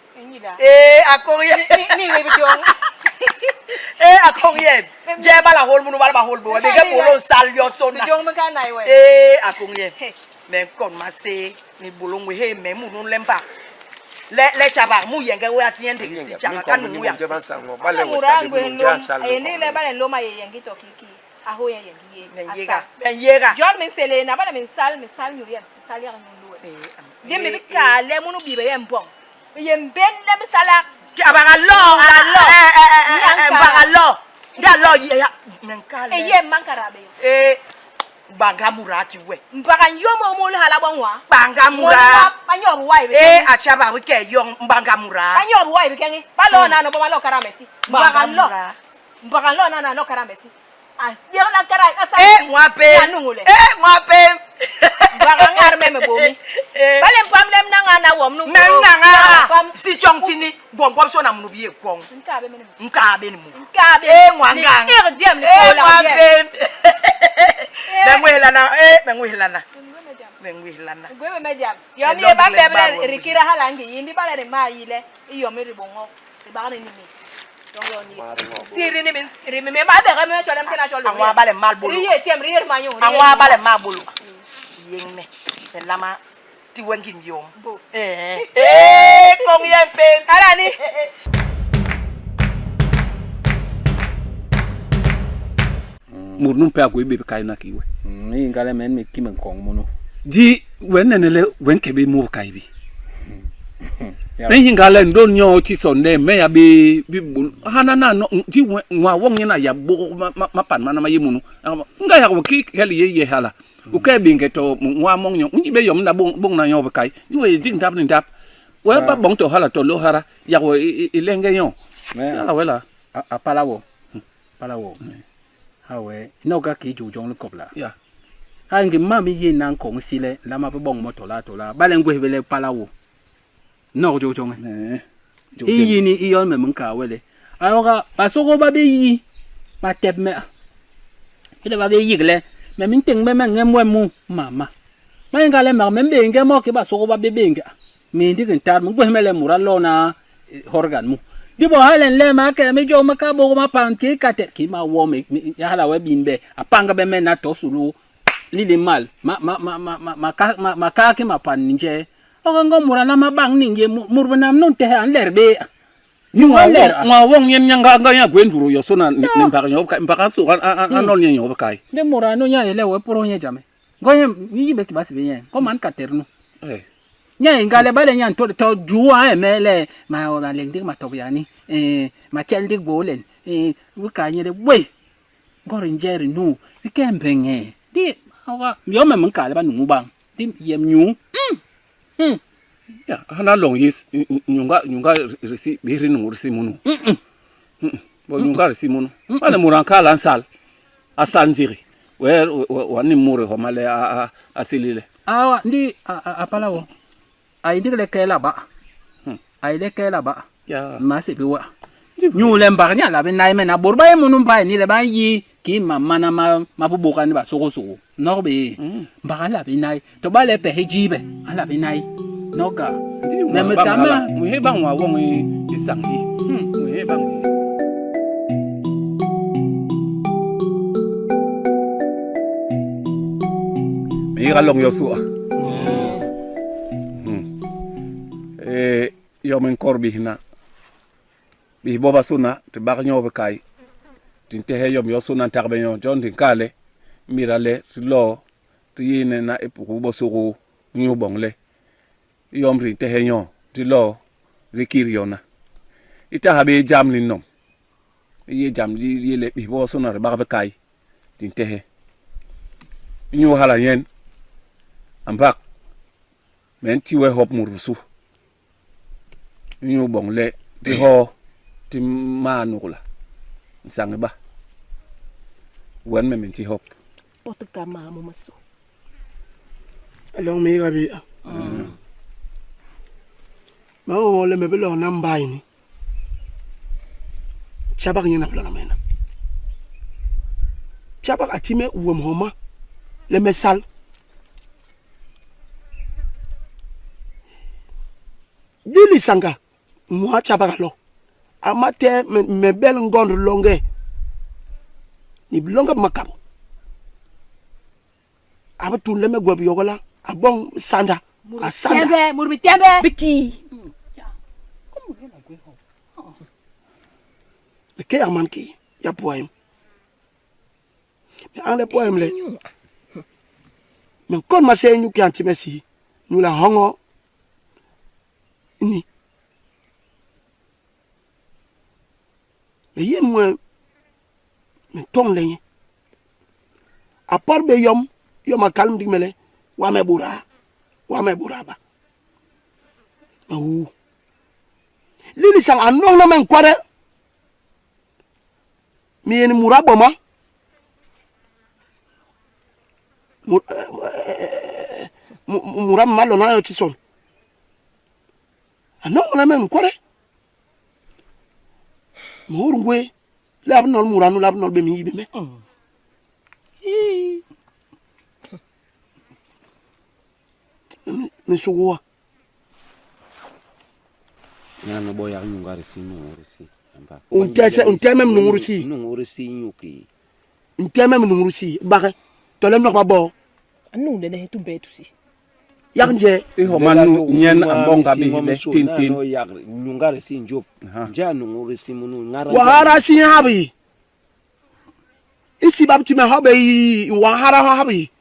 Eh a kong ye. Ni ni bi jong. Eh a kong ye. Nje ba la hol munu ba le ba hol bi we. Be ke bolo sal yo so na. Bi jong me ka nai we. Eh a kong ye. Me kon ma se ni bolo ngwe he me munu le mpa. Le le chaba mu yenge we atien de si chaba kanu mu ya. Ba le Mura ta ngwe bi lo. mu sal. Eh ni le bale lo ma ye yengi to kiki. Aho ye yengi ye. Me yega. Me yega. John min sele na bale min sal min sal nyu ye. Sal ya nyu lu. Di mi bi ka le munu bi be ye mbong. Ye mben le mi sala. Chaba ga lo Ga lo. Eh eh eh ba ga lo. Ga lo ye ya me ka le. E ye man karabe. Eh banga mura ki we. Mpaka nyomo mo le hala bongwa. Banga mura. Ba nyobo wa ibe. Eh achaba we ke yong banga mura. Ba nyobo wa ibe kengi. Ba lo na no ba lo karamesi. Mpaka lo. mura. Mpaka lo na na lo karamesi. Ah, ye la kara asa. Eh mwa pe. Ya nungule. Eh mwa pe. Mpaka ngar me me bomi. Eh. Ba le pam lem na ngana wom nu. Me nga nga. Si chong tini gwom gwom so na munu bi e kwong. Nka be me. Nka be ni mu. Nka be. Eh mwa nga. Ni ir diem ni Eh ko la mwa diem. pe. Me ngwe na eh me ngwe na. Me ngwe na. Gwe me jam. Yo mi ba be rikira hala ngi yindi ba le ma yile. Iyo mi ribongo. Riba ni ni. Dongo ni. Si ri ni mi ri mi me ba be me chole mtena chole. Angwa ba le mal bolo. Ri ye tiem ri ye ma yo. Angwa ba le mal bolo. Yeng me. Me lama ti wengin yom. Bo. Eh eh kong yen pe. Ala ni. Mur num pe a gwé bé bikai na ki we. Ni ngale men mi kim nkong munu. Di wen nene le wen ke be mu bikai bi. Me yinga le ndo nyo ti so ne me ya be bi bul hana na no di nwa wong na ya bo ma ma pan mana ma ye munu. Nga ya ko ki keli ye ye hala. U ke bi nge to nwa mong nyo nyi be yom na bong bong na nyo bikai. Di we jing dap ni dap. We ba bong to hala to lo hara ya ko i lenge nyo. Me Ala wela. a pala wo. Pala wo. Ha we no ga ki ju jong ko la. Ya. Ha ngi ma mi ye nan kong si le la ma be bong mo to la to la. Ba le ngwe be le pala wo. No jo jong. Eh. I yi ni i yon me mun ka wele. Ayoga basoko ba be yi ba tep me. Ile ba be yi le me min ting me me ngem we mu mama. Ma nga le ma me be nge mo ke basoko ba be be nge. Mi ndi kin tar mu gwe me le mura lo na horgan mu. Di bo halen le ma ke mi jo ma ka bo ma pan ke ka te ki ma wo me ya hala we bin be apanga be me na to sulu li le mal ma ma ma ma ma ma ka ma, ma ka ke ma pan nje. Oga ngo mura na ma bang ninge mur na non te an ler be. Ni nwa An ler wong nwa wong nyen nyanga nga ya gwe nduru yo so na ni mbaka nyo bikai mbaka so an an nol nyen nyo bikai. De mura no nya ele we poro nya jame. Ngo nye yi be ki basi be nye. Ko man ka ternu. Eh. Nya ngale bale nya to to juwa e mele ma o la leng ma to yani. Eh ma chel dik bolen. Eh wi ka nye de we. Ngo rin jeri nu. Wi ke mbenge. Di oga yo me mun ka le ba nu bang. Di yem nyu. Ya hana long yis nyunga nyunga risi bi ri nungu risi munu. Bo nyunga risi munu. Bale muran ka lan sal. A sal njiri. We wa ni mure ho male a a a silile. Awa ndi a pala wo. Ai ndi le kela ba. Ai le kela ba. Ya. Ma se bi wa. Nyu le mbar nya la be na me na bor ba munu mba ni le ba yi ki ma mana ma ma bu boka ni ba soko soko. No be. Mbar la be nai. To ba le pe he jibe. Ala be nai. No ka. Me me tama. Mu he bang wa wong i sang hi. Mu he bang. Mi ga long yo su. Eh yo men kor bi hina. Bi boba suna te bak nyo be kai. Tin te he yom yo suna tar be yo jon tin kale. Mira le ti lo ti yine na e pu bo sugu nyu bong le. Yom ri te he yo ti lo ri kir yo na. Ita ha be jam ni nom. Ye jam li ye le bi bo suna te bak be kai. Tin te he. Nyu hala yen. Ambak. Men ti we hop murbusu. Inyu boñ le di hoo ti maa nugla nsañ iba, wen me me nti hop. Pot ka maa momasô. Loñ me yéga bé. Me nhoñol le me bi lona mbai ni tjabak nyen a bi lona me na. Tjabak a ti me wom homa le me sal. Di lisanga nwaa tjabak a lo. A ma tehe me, me bel ngond loñge ni biloñge bi makabô. A bi tun le me gwé biyogola, a boñ sanda, a sanda. Tembe, mut bi tembe. Bi kii? Me ke yak man kii ya pua yem. Me añle pua yem le me nkon maséé inyu kii a nti me si, inyule a nhoñol ni. Me yén nwee, me ntoñle nye. A pot bé yom, yom a kal ndik me le, Wa me bôda, wa me bôda ba. Me huu. Li lisañ a noñna me nkwade, me yé ni mut a boma, mut a ma lona yo tison. A noñna me nkwade. Me hôt ngwéé. Le a bi nol mut anu, le a bi nol bé me yi bé me. Me nsuguha. Nano bo yak nyunga risi nungu risi. U ntehe me nungu risi. Nungu risi inyu kii? Ntehe me nungu risi bake tole nok ba boo. Anu le ne tumbe tusi. Yak nje. I homa nu nyen a mboñ nga bihibe tintin. Yak nyunga risi njop. Nje a nungu risi munu ngara. Wahara si habi. Isi ba ti me hobe yi wahara habi.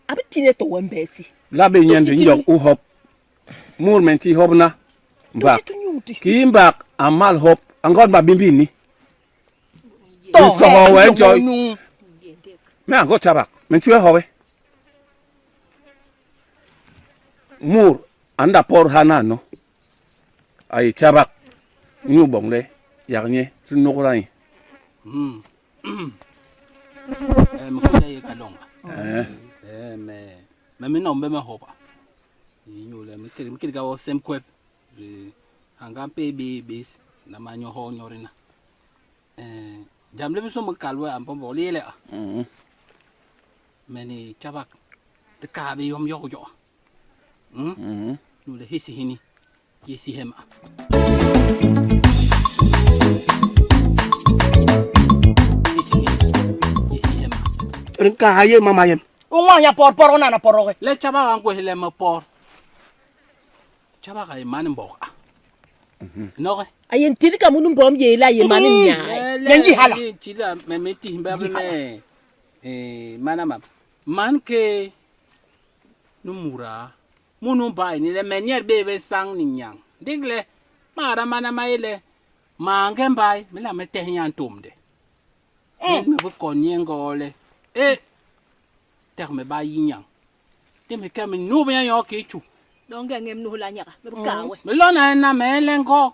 Abi tine to wembeti. La be nyen di njok u hop. Mur men ti hop na. Mbak. Ki mbak a mal hop. A ngon ba bimbi ni. To Nsoho we joy. Me a ngo chabak. Men ti hobe. Mur anda por hana no. A ye chabak. Inyu boñ le yak nye ti nugla nye. Me kuda ye kalonga. Eh me me me nombe me hoba. Inyu le me kiri me kiri ga wo sem kwep. Anga pe be bes na ma nyo ho nyorina. Eh jam le biso me kalwe am pombo le le. Me ni chabak. Te ka be yom yo yo. Nu le hisi hini. Yesi hema. Hisi hini. Yesi hema. Nka haye mama yem. Unwa ya por por ona na poroge. Le chaba wa ngwe le me por. Chaba ga imani mboka. Noge. Ayen tiri ka munu mbom ye la ye mani nya. Me ngi hala. Chila me me ti himba me. Eh mana ma. Man ke nu mura. Munu ba ni le me nyer be be sang ni nyang. Digle mara mana ma ile ma nge mbai me la me te nyan tumde. Me bu kon nyengo le. Eh ter me ba yi nyang. Te me ke me nu be yo ke chu. Donge ngem nu la nyaka. Me ka we. Me lona na me lengo.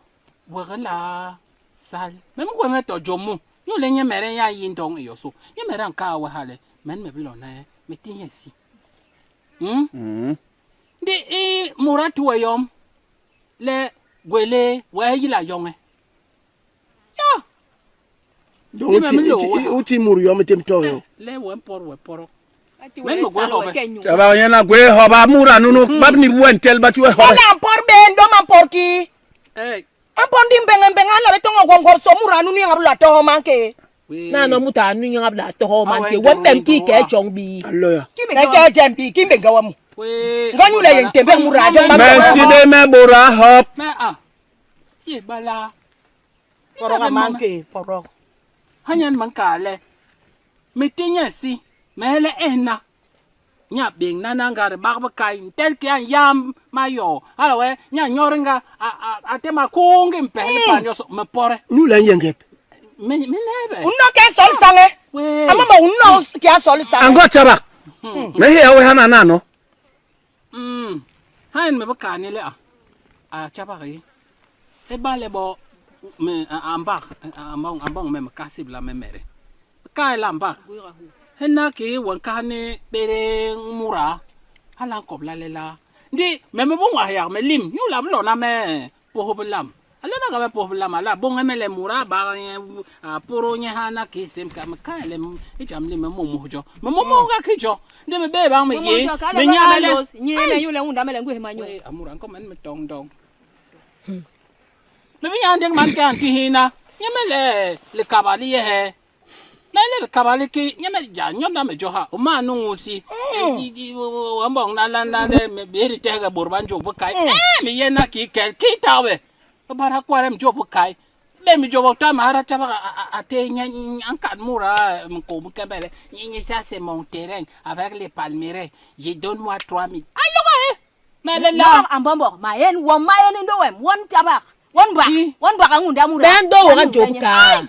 Wege la sal. Me mo me to jomu. Yo le nye mere ya yin dong yo so. Nye mere an ka we hale. Men me bi lona me ti nye si. Ndi i mura tuwe yom. Le gwele we yila yonge. Ya. Donc u ti mur yom tem to yo. Le we mpor we poro. Ati Men we mo gwe sal we hobe. ke nyu. Chaba nyen a gwe hoba mura nunu bab ni wen tel ba ti we hobe. Ola por be ndo man por ki. Eh. An pon di mbenge mbenge ala be tongo gongor so mura nu ni ngabla to manke. We. Na no muta anu nya abla to ho man Ah, ke we wem bem ki ndoro, ke ndoro. chong bi. Alo ya. Ki me ke jembi ki me gawa mu. We. Nganyu le yen tembe mura jo Men ti be me bora hop. Me a. Ye bala. Poroga manke porog. Hanyan man ka le. Me ti nye si. Me le ena. Nya bing na na nga re bak ba kai tel ke an yam ma yo. Ala we nya nyoringa a a a te ma kungi mpe le pan yo so me pore. Ñu la yengep. Me me lebe. Unno ke sol sange. We. Ama ma unno ke sol sange. Ango chabak. Me he we hana na no. Han me ba ka ni le a. A tjabak e. Ibale bo me a mbak a mboñ me me ka sibla me mere. Ka la mbak. Hena ki wen ka ni bere mura hala nkobla le la. Ndi me me bo ngwah yak me lim nyu la lona me poho lam. Ala na ga me poho lam ala bonge me le mura ba nye a poro nye hana ki sim ka me ka le i jam li me mo mo jo. Me mo mo ga ki jo. Ndi me be bang me ye. Me nya le. Nye me yu le unda me le ngwe ma nyu. Amura nko men me tong dong. Me bi nya ndeng man kan ti hina. Nye me le le kabali ye he. Me le kabali ki nye me ja nyo na me jo ha. O ma nu ngusi. Di di o mbong na la na le me be ri te ga bor ban jo bo kai. Eh me ye na ki kel ki tawe. O bara kware me jo bo kai. Be mi jo bo ta ma ra ta ba a te nya an kat mura mko mo kembele. Nye nye ça c'est mon terrain avec les palmeraies. Je donne moi 3000. Alo eh. Me le la. Ambombo ma yen won ma yen ndo wem won tabak won ba won ba ngunda mura. Ben do wo job ka.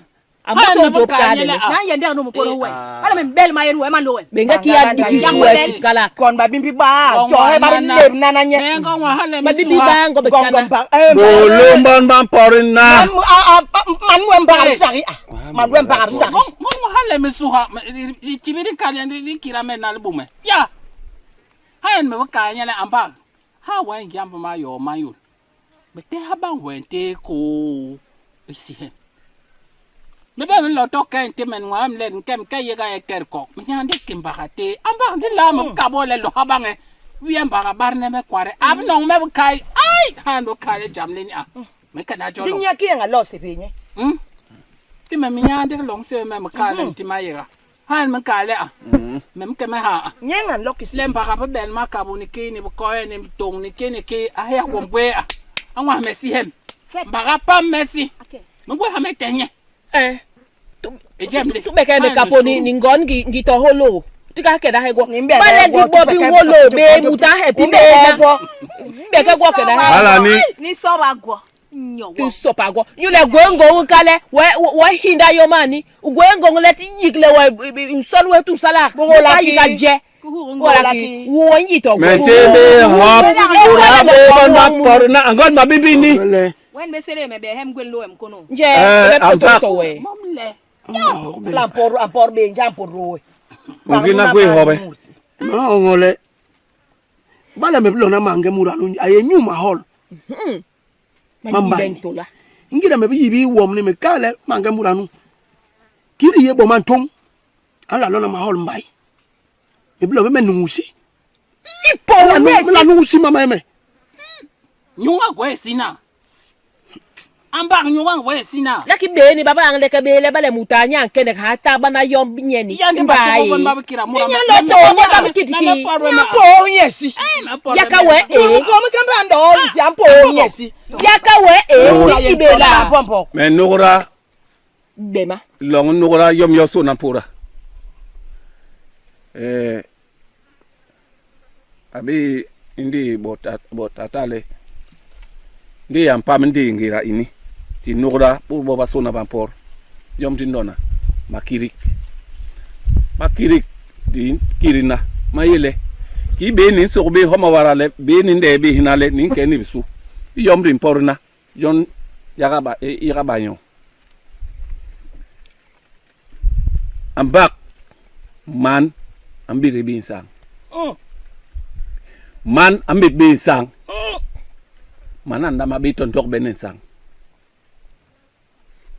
Amba to job ka de. Na yen de no mo poro we. Ala men bel ma yen we man do we. Benga ki ya di ki kala. Kon ba bimbi ba jo he ba leb nana nye. Ba bibi ba ngo be kana. Bolomban ban porin na. Man wen ba sari ah. Man wen ba sari. Ngo hale mi suha li tibiri kale li kira me na bume. Ya. Hayen me ka nyele amba. Ha wen yamba ma yo ma yo. Me te ha ban wen te ko isi he. Me be lo to ken te men ngam le nkem ke yega e ker ko. Me nyande kimba te. Amba ndi la mo ka bo le lo ha bange. Wi amba ga barne me kware. Ab nong me kai. Ai ha ndo kale jam le ni a. Me ka na jo. Ndi nya ki nga lo se be nye. Ti me mi nyande long se me me ka le ti ma yega. Han me ka le a. Me me ke me ha. Nye nga lo ki se. Le mba ga be ben ma ka bo ni ke ni bo ko ni tong ni ke ni ke a ya ko ngwe a. Angwa me si hem. Mba ga pa me si. Me ngwe ha me tenye. Eh. E jem le. Tu beke me kapo ni ni ngon ngi ngi to holo. Ti ka ke da he go. Ni mbe Ba le di bo bi holo be muta he pi be na. Beke go ke da he. Hala ni. Ni so ba go. Nyo Tu sopa go. Yu le gwe ngo kale we we hinda yo mani. Gwe ngo le ti yik le we nson we tu sala. Bo la Ka yika ki. je. Wala ki. Wo yi to Me te be hop. Ura be ban ban porin na ngon ma bibi ni. Wen be sele me be hem gwen lo em kono. Nje Eh, be amba. to to we. Mom le. La por por be nja por ro we. Ungina kwe hobe. Ma ngole. Bala me blona mange mura nu aye nyu ma hol. Mamba. Tola. Ngira me bi yibi wom ni me kale mange mura nu. Kiri ye bo man tong. Ala lona ma hol mbai. Me blo me nuusi. Ipo La nu la nuusi mama me. Nyunga gwe sina. Amba nyunga gwe sina. Laki be ni baba ang leke be le bale mutanya kene ha ta bana yom nyeni. Yande ba so bon ba kira mura. Nya lo to wo ba mi kitiki. Nya po nye si. Yaka we Ko e. ko mi kan ba ndo si am po nye si. Yaka we e. Ibe la. Bombo. Me nugura Bema. long nugura yom yo so na pora. Eh abi ndi bota bota le. Ndi am pam ndi ngira ini. Ti nugura pour bo ba so na ban por. Yom ti ndona makirik. Makirik di kirina mayele. Ki be ni so be homa wara le be ni nde be hina le ni ke ni bisu. Yom rin porna yon yaga ba e ira ba yon. Ambak man ambiri bi insang. Man ambit bi insang. Man anda ma bi tontok ben insang.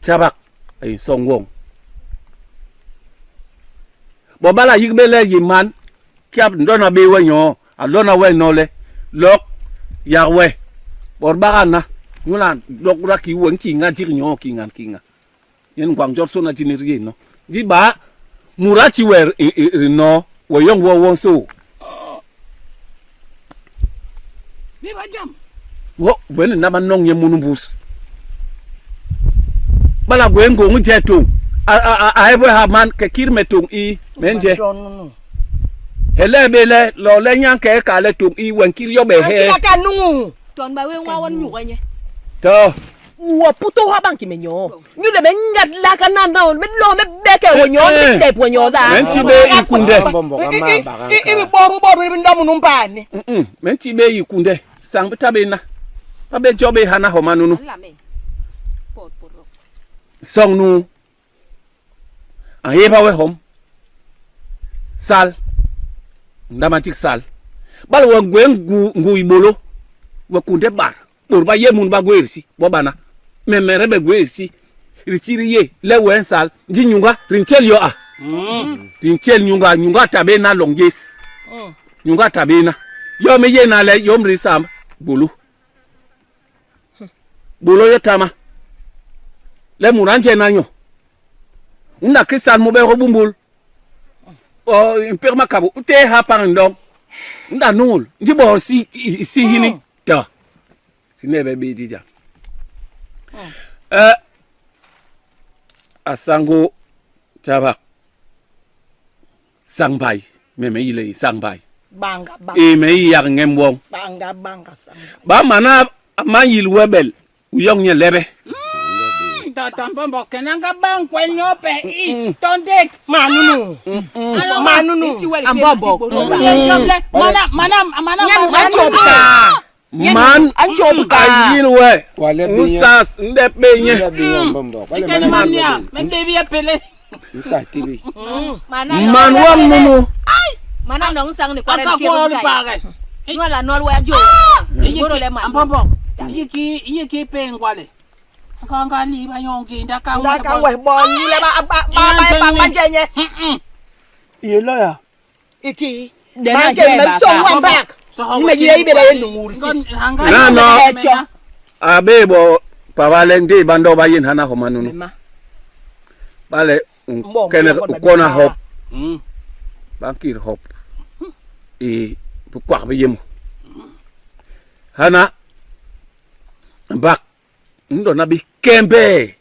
Chabak ay songwong. Bo bala yigbe le yi man kiap ndona bi wenyo alona we nole lok yarwe bor bagana ngula lok ra ki wen ki nga jik nyo ki nga ki nga yen gwang jot sona jinir yin no di ba murati wer no we yong wo won so Bi ba jam. wo wen na man nong ye munu bus bala gwe ngo ngu je tung a a a e ha man ke kir me tung i menje hele be le lo le nyan ke ka le tung i wen kir yo be he Akira ka nungu. Ton ba we nwa won nyu nye. to Wo puto ha banki me nyo. Nyu le me ngat la ka na na me lo me beke wo nyo me de po nyo da. men ti be ikunde Ibi boru boru ibi ndo munu mbani. Men ti be ikunde sang beta be na Ba bé jo bé hana homa nunu. Nsoñ nu a nhéba we hom sal, u nlama ntik sal. Bale we gwé ngui bôlô, we kunde bar. Bôt ba yé munu ba gwé risi, bo bana. Me me me gwé risi. Risi ri yé le we nsal, ndi nyuñga ri ntjél yo a. Ri ntjél nyuñga, nyuñga ta bé na loñ yés. Nyuñga ta bé na. Yom i yé na le yom ri sam bôlô. Bôlô yotama le mut a nje na nyo. U nla ki sal mu bego bumbul. O mpek makabu u téé ha pañ ndong. U nla nuñul ndi bo si si hini to. Si neebe bé di jam. Eh asango chabak sang bay me me yi le sang bay. Banga banga. E me yi yak ngem wong. Banga banga sang bay. Ba mana ma yil webel u yoñ nye lebe. Tata mbombo kenanga ba nkwel nyope i tondek. Manunu. Manunu. Ambombo. Mana mana mana mana chopka. Man a chopka. A yil we. Usas ndep be nye. Ikene mamia, me baby ya pele. Man wam nunu. Mana nong sang ni kwara Aka ke ko ni pare. Nwala nol wa jo. Boro le man. Ambombo. Yiki yiki pe ngwale. Aka nga li ba yongi ndaka Ndaka we bo ni le ba ba ba ba ba nje nye. Ye lawyer. Iki. Dena Man ke je me ba so ka. wa back. Me yire ibe le nunguri si. Na no. A be bo pabale ndi bando ba yin hana homa nunu. Bale kene ukona hop. Ba nkir hop. E bu kwak be yemu. Hana bak ndona bi kembe.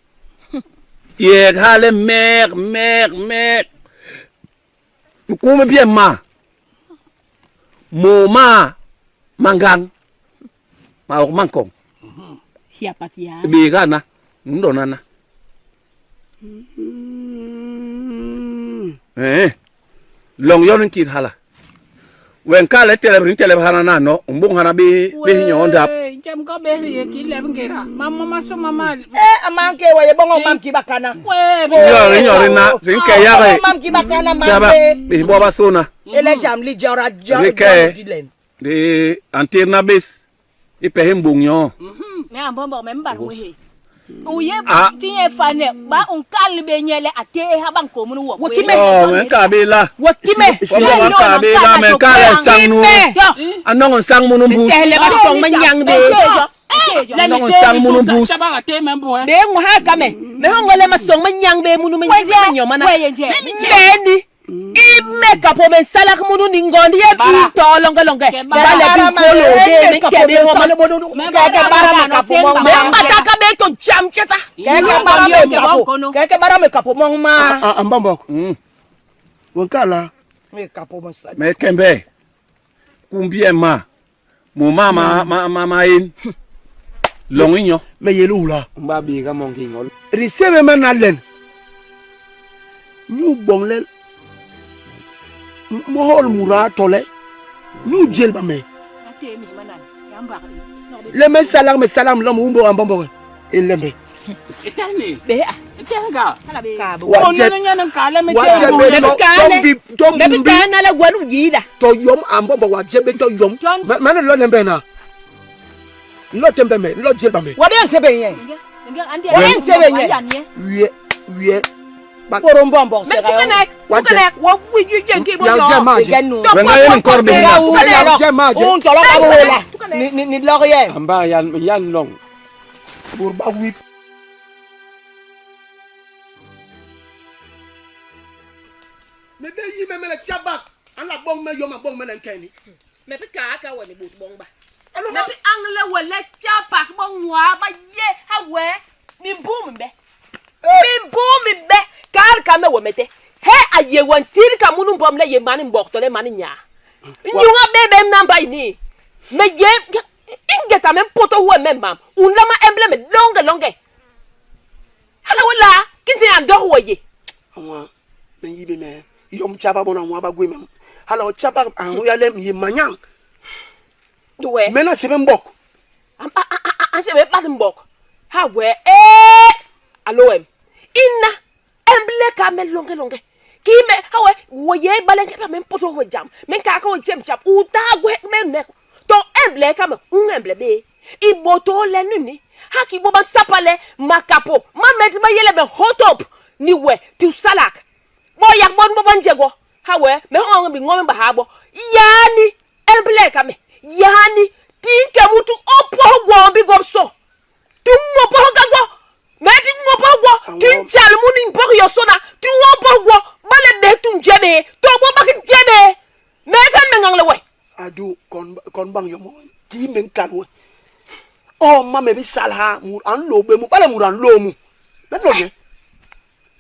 Yeg hale mer mer mer. Nkume bien ma. Mo ma mangang. Ma ok mangkong. Hiapat ya. Bi gana ndona na. Eh. Long yon nkir hala. Wen kale teleb rin teleb hana na no mbung hana bi bi hinyo ndap. Jam ko be ye ki leb ngera. Mama maso mama. Eh amanke we ye bongo mam ki bakana. We Nyo rin nyo rin na rin ke yare. Mam ki bakana mam Chaba be. bi bo basona. Ele jam li jora jora. Rike. Dilen. De antir na bis. Ipe him bung yo. Me ambombo me mbar we. Uye Ah. tinye fane ba un kal be nyele ate ha ban ko munu wo. Wokime. Oh, men kabila. Wokime. Wama wa kabila men kale sang nu. Anong sang munu mbus. Tele ba song manyang be. Anong sang munu mbus. Chaba te membo eh. Be ngwa ka me. Me hongole ma song manyang be munu menyo mana. Be ni. I me kapo men salak munu ni ngondi ye bi to longe longe. Bale bi kolo be me kebe homa. Keke bara me kapo mong Me ma. pataka be to jam cheta. Keke bara me kapo. Keke bara me kapo mong ma. Ah, Ambombo. Wen kala. Me kapo mong sa. Me kembe. Kumbie ma. Mo ma ma ma ma ma in. Long inyo. Me yelu la. Mba bi ka mongi ngol. Receive me na len. Ñu bong le. Mo hol mura tole. Ñu jël ba me. Le me salam me salam l'homme umbo ambombo. Elembe. Etani. Be a. Etenga. Wa je. Ono nyana kale me Wa te. je be to tom bi tom Me bi bumbi. ka na la gwanu yida. To yom ambombo wa je be to yom. Ma ma lo nembe na. Lo tembe me, lo jël ba me. Wa be nsebe yen. Wa be nsebe yen. Wie wie. Boro mbombo Me sera. tukanek. Wa je. Tukanek. Wa wi yi yen ki bo Ya yo. je ma je. Wen ga yin kor bi. Ya je ma je. Un tolo ka bola. Ni ni ni lorien. Amba yan yan long. Pour ba wi. Me be yi me me le chabak. An la bong me yo ma bong me le nkeni. Me bi ka ka we ni bot bong ba. Me bi angle we le chapa bo ngwa ba ye ha we mi bu mi be. Mi bu mi be kar ka me we mete. He a ye wan tir ka munu bom le ye mani mbok to le mani nya. Nyunga be be na ba ni. Me ye ingeta me poto huwe me mam. Un lama emblème longe longe. Hala wala kinti andor we ye. Awa me yi be me yom chaba bona wa ba gwe me. Hala o chaba an ya le ye manyang. Duwe. Me na sebe mbok. A nse me bat mbok. Ha we eh alo wem. Ina emble ka me longe longe. Ki me ha we wo ye bale ngeta me mpoto we jam. Me ka ka we jem jam. U ta gwe me ne. To emble ka me un emble be. I boto le nuni. Ha ki bo ba sapale makapo. Ma me ma yele me hot up ni we tu salak. Bo yak bon bo ban jego. Ha we me ho bi ngome ba ha bo. Yani emble ka me. Yani tinke mutu opo gwo bi gob so. Tu ngopo ga gwo. Me ti ngopo gwo. Ti nchal mu ni mpok yo sona. Ti wopo gwo. Bale be tu njebe. To bo bak njebe. Me kan me ngang le we. Adu kon kon bang yo mo ki men kan we. O ma me bi sal ha mur an lo be mu bale mur an lo mu. Me no ne.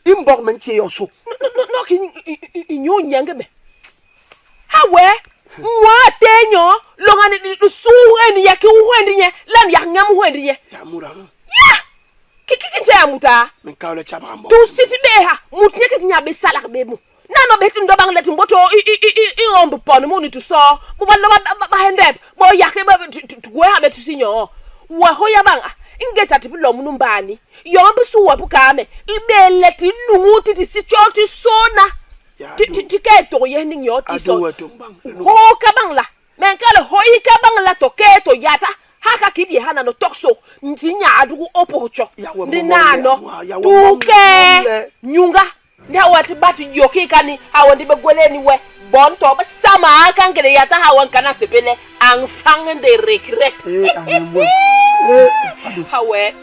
I mbok men che yo so. No no no ki nyu nyenge me. Ha we. Mwa te nyo longa ni su ni ya ki ni nye lan ya ngam ni nye. Ya mur an. Ya! Ki ki ki nje muta. Men ka le chaba mbo. Tu siti be ha mut nye ki nya be salak be mu. Nano be tu ndobang le tu mboto i i i i omb pon mu ni tu so. Bu ba lo ba ba hendep. Bo ya ke ba tu we ha be tu sinyo. Wa ho ya bang. Ngeta ti lo mu mbani. Yo bu su wa bu ka me. I be le ti nungu ti ti si cho ti so na. Ti ti ti ke to ye ni yo ti so. Adu we to bang. Ho ka bang la. Men ka le ho i ka bang la to ke to yata. Ha ka ki di ha na no tokso. Nti nya adugu opo cho. Ya we Ndi mo na le, no. wa- ya we Tu mo ke le. nyunga. Ndi hawa ti bati yoki kani hawa ndi begwele ni we. Bon to ba sama kan kele yata hawa kana sepele ang fang de regret. Eh an mo. Eh adu. Hawe.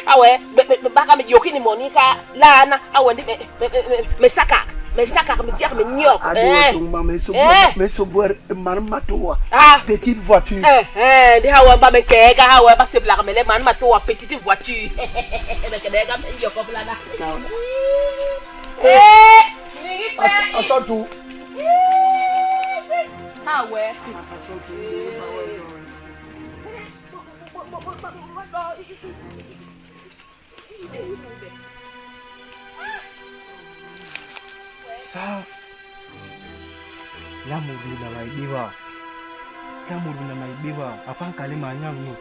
Hawe be be baka me yoki ni monika lana hawa ndi me me me me sakak. Me sakak me diak me nyok. Adu we to bang me so Eh. me so boire man matoa. Ah. Petite voiture. Eh, eh, ndi hawa ba me kega hawa ba sepela me le man matoa petite voiture. Me kega me nyok blana. Eh, ni pe. Asantu. Hawe. Sa la muru na maibiwa. La muru na maibiwa. Apa kali manyang nu.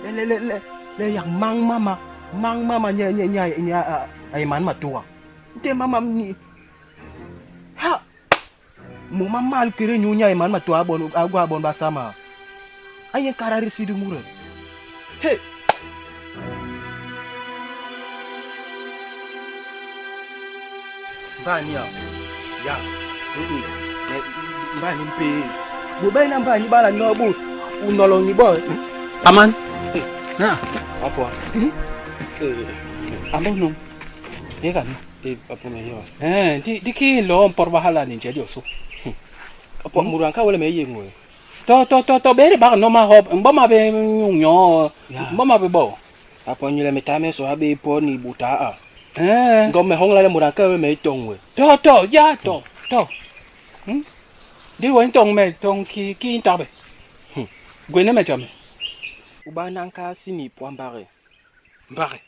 Le le le le le yak mang mama. Mang mama nya nya nya nya ay man matua. Nte mama ni. Ha. Mo mama al kere nyu nya ay man matua bon agwa bon basama. Ayen karari sidi mure. Hey. Mbani ya. Ya. Mm. Mbani mpe. Bo bena mbani bala no bo. Unolo ni bo. Aman. Na. Apo. Eh. Ambo no. Yega no. Eh, apo me yo. Eh, di di ki lo por bahala ni je so. Apo muranka wala me ye ngwe. To to to to bere ba no ma hop, mbo ma be nyo, mbo ma be bo. Apo nyule me tame so abe po ni buta a. Eh. Ngo me hongla le muranka we me tongwe. To to ya to to. Hmm. Di wen tong me tong ki ki ta be. Gwe ne me chame. Ubana nka sini po mbare. Mbare.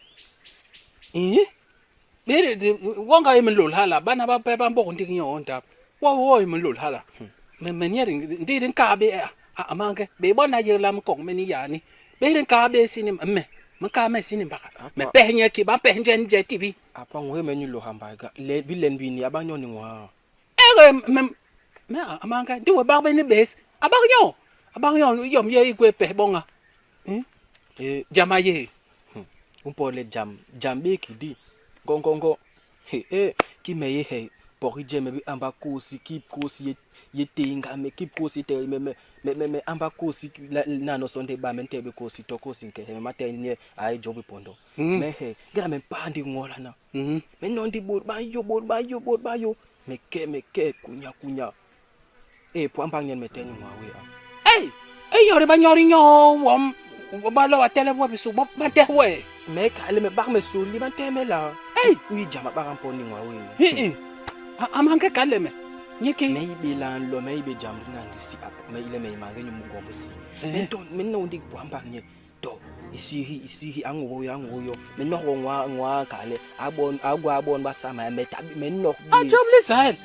Eh? Bere de wonga yim lol hala bana ba pe ba mbo ndi nyo on tap. Wo wo yim lol hala. Me me nyeri ndi din ka be a amanke be bona ye lam kong me ni ya ni. Be din ka be sini me. Me ka me sini mbaka. Me pe nye ki ba pe nje nje TV. Apo ngwe me nyulo hamba ga. Le bi len bi ni abanyo ni ngwa. Ere me me amanke ndi we ba be ni bes. Abang nyo. Abang nyo yom ye igwe pe bonga. Hmm? Eh, Jama ye. un po le jam jam be ki di. Ngo ngo ngo. He eh ki me ye he pori je me bi amba kosi ki kosi ye ye tenga me ki kosi te me me me me, me amba kosi la, na no sonde ba me ntebe kosi to kosi nke he me mate nye ai jobi pondo. Me he gela me pandi ngola na. Me nondi bor ba yo bor ba yo bor ba yo. Me ke me ke kunya kunya. Eh po amba nyen me teni ngwa we a. Hey, hey yore ba nyori nyo wom ba lo tele wo bisu ba ba te we. Me ka le me bak me soli ba teme la. Hey, wi jama ba kan poni ngwa we. Hi hi. Amanke kale me. Nyeke. Me ibe la lo me ibe jam na ndi si ap me ile me imange nyu mugombo si. Me to me no ndi po amba nye to isihi isihi ango yo ango yo me no go ngwa ngwa kale abon agwa abon basama me tabi me no A job le sahel.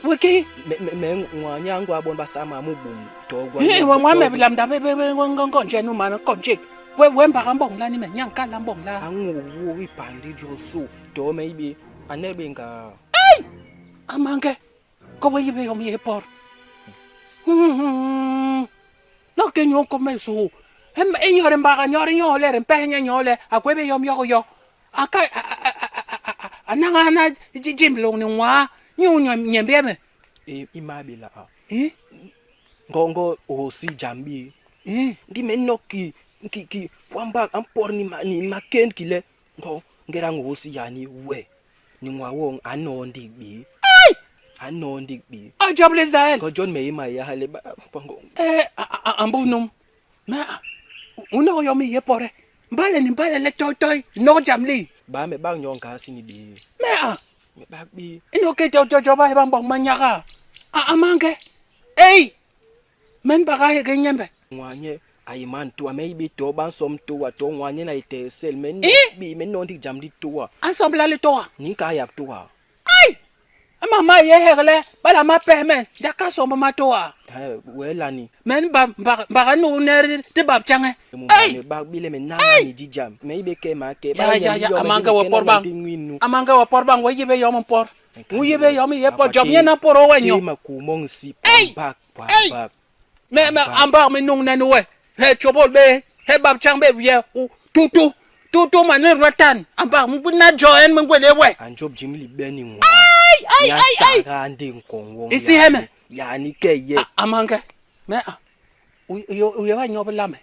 We ke. Me me me ngwa nya ngwa abon basama mu bum to gwa. Hi wa wa me lam da be be be ngon ngon ngon je nu man kon chek. We we mbaga mbong la ni me nyang kala mbong la. A nwo wo i pandi jo so to me ibe a ne be nga. Ei! Amange ko we yibe yom ye por. No ke nyo ko me so. Em e nyore mbaga nyore nyole re mpe nye nyole a kwebe yom yoko yo. A ka a nanga na jim long ni nwa nyu nyembe me. E imabe la a. Eh? Ngo ngo o si jambi. Eh? Ndi me nok ki ki ki wamba am por ni ma ni ma ken ki le ngo ngera ngo si ya ni we. Ni nwa wo a no ndi bi. Ai! A no ndi bi. A job le Zael. Ngo John me ima ya hale ba ngo. Eh ambu num. Ma uno yo mi ye pore. Mbale ni mbale le toy toy no jam li. Ba me ba nyon ka si ni bi. Me a Me ba bi. Ino ke to to joba he bambong manyaga. A amange. Ei! Men baga he kenyembe. Nwanye ayi man to me ibe to ba som to wa to nwanye na ite sel me no Eh? bi me no ndi jam di to wa. Ensemble la le to wa. Ni ka yak to wa. Ai! Ama ma ye hegle bala ma pehme da ka so ma to wa. Eh we la ni. Men ba ba ba no ner te bab change. Mu Ei! me ba bi le me na ni di jam. Me ibe ke ma ke Ya ya ya amanga wa por bang. Amanga wa por bang wa yibe yom por. Mu yibe yom ye por job nye na por o wenyo. Te ma ku mong si Ei! bak bak Ei! bak. Me me amba me nung na no we. He chobol be he bab chang be ye u tutu tutu ma ne rotan amba mu na join mu gwele we. An job jim li be ni nwa. Ai ai ai ai. Sara ndi nkon wo. Isi heme. Ya ni ke ye. Amanga me a u ye ba nyob la me.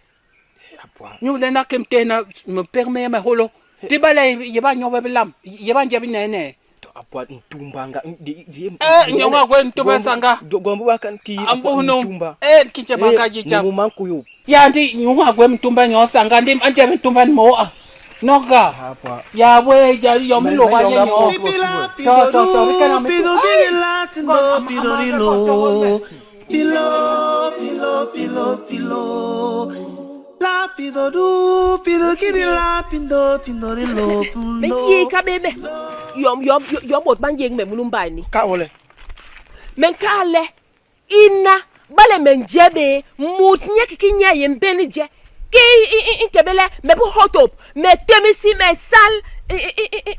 Apwa. Nyu le na kem te na me permet me holo. Ti ba le ye ba nyob lam ye ba njebi ne ne. To apwa ntumba nga di di. Eh nyonga kwe ntumba sanga. Gombo ba kan ki Ambu no. ntumba. Eh kinche baka jicha. Mu man kuyo. Ya ndi nyonga kwe mtumba nyo sanga ndi anje mtumba ni mo a. Noga. Apwa. Ya we ya yo mi lo wa ye nyo. To to to we kana me. Pido pido pido dilo. Pilo pilo pilo pilo. La pido du pido kiri la pido tindo dilo. Me ye ka be me. Yom yom yom bot ban yeng me munu mbai ni. Ka wole. Men ka le ina bale men jebe mut nye kiki nye ye mbeni je. Ki i nkebele me bu hot up me temisi me sal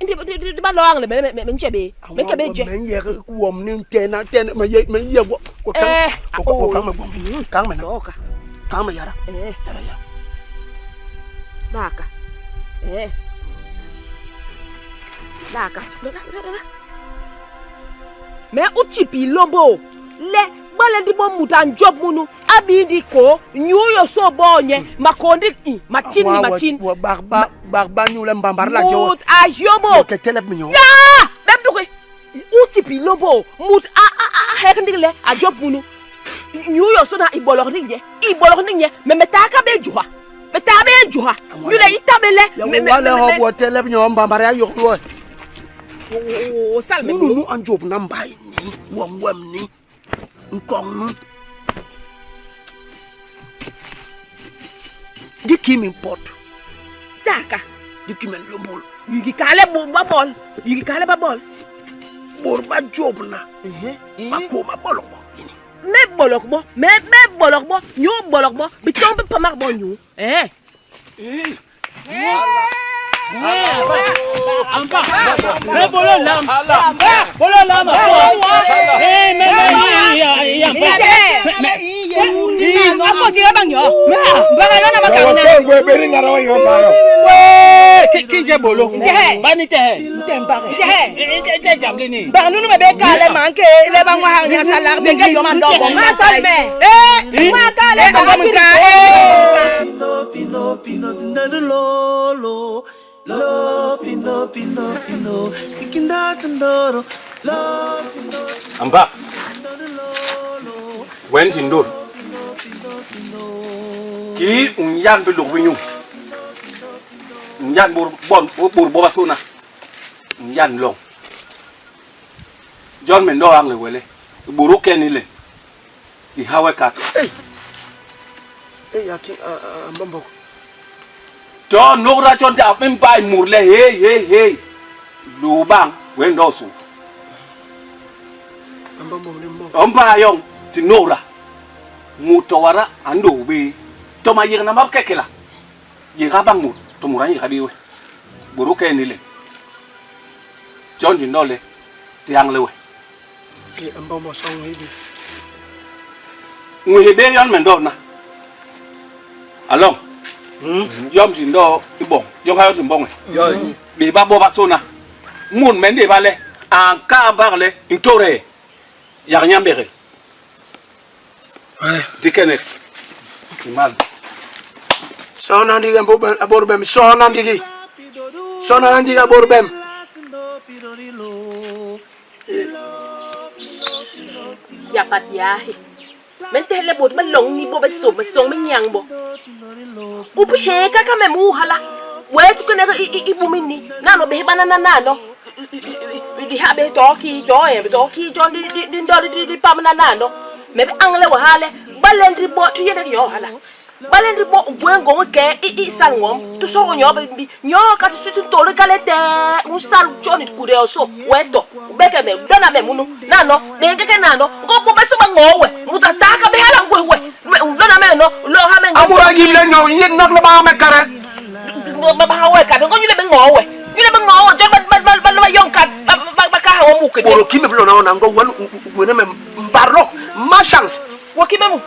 ndi ba lo angle me me me njebe. Me kebe je. Me ye wom ni tena tena me ye me ye wo. Ko kan Eh, ko kan me kan me na. Oka. Kan me yara. Eh. Yara ya. Daka. Eh. Daka. Me uchipi lombo. Le gbale ndi bo muta njob munu abi ndi ko nyuyo so bonye makondi i machin ni machin Wa bar ba bar ba nyu le mbambar la jo. mut a hiobo Ke telep mi nyo. ya bem duke uchipi lombo mut a a a hek ndi le a job munu nyuyo so na ibolok ndi ye ibolok ndi ye me metaka be juha meta be juha nyule itabele Ya wo wale ho bo telep nyo mbambar ya yok lo. o sal me Nunu nu an job na mbai ni. Wom wem ni. Nkong nu. Di kimi pot. Daka. Di kimi lombol. Yigi kale bo ba bol. Yigi kale ba bol. Bor ba job na. Ma ko ma bolok bo. Me bolok bo. Me me bolok bo. Nyu bolok bo. Biton pe pamar bo nyu. Eh. Amba. Me bolo lam. Bolo lam. Eh me me ya ya. Me Ako tira bang yo. Bang yo na makamina. We kinje bolo. Bani te he. Nte he. Nte jamle ni. Bang nunu me be kale manke le bang wa hang ya salar be ke yo man do bo. Ma sal me. Eh! Ma kale Eh, ba ngom ka eh. Pido pido pido tindo dilo lo. Lo pido pido pido kikinda tindoro. Lo pido Amba. Wen tindor. Ki un yan bi lug bi nyu. Un yan bor bon bor boba sona. Un yan long. John me ndo ang le wele. Buru keni le. Di hawe kat. Ei. Ei aki mbombo. To nogra chon ta pim pai murle hey hey hey. Lu bang wen ndo su. Mbombo ni mbombo. Ompa yong ti nora. Mutowara ando be. To ma yirna mab kekela. Yégha bañ mut, to mut a nyégha bé we. Bôt u kee ni le. Jon di nol le, di añle we. I mbômbô soñ i bi. Nwii bé yon me ndôôna. A loñ, yom di ndôô i boñ, yon ha yon di mboñ. Bé ba bobasôna, mut me ndéba le a nkaa bak le ntôre yak Nyambe. Di kenek i mal. Sôhna ndigi a bôt bem, sôhna ndigi. Sôhna ndigi a bôt bem. Hiapat yahi. Me ntehe le bôt ba loñ ni bo ba sôp ba sôñ me nyañ bo. U bi hee kaka me mu hala. Wee tu kenek i bum ini. Nano behe bana na nano. Di ha be to ki to e to ki jon di di di ndo di di pam na nano. Me bi añle we hala bale ndi bo tu yének yo hala. Bale ndi bo u gwé ngôñ i ke i i sal nwom tu sogo nyo be mbi nyo ka tu tu tole kale te u sal choni kude oso we to u beke me dona me munu nano denge ke nano ngo bo beso ba ngowe muta taka be hala ngwe we dona me no lo ha me Amura yible nyo yet nak le ba me kare. Ba ba we ka ngo nyule be ngowe nyule be ngowe jon ba ba ba ba yon ka ba ba ba ka ha wo mu ke Boro kimi blo na na ngo wan wene me mbarlo ma chance. Wo kimi mu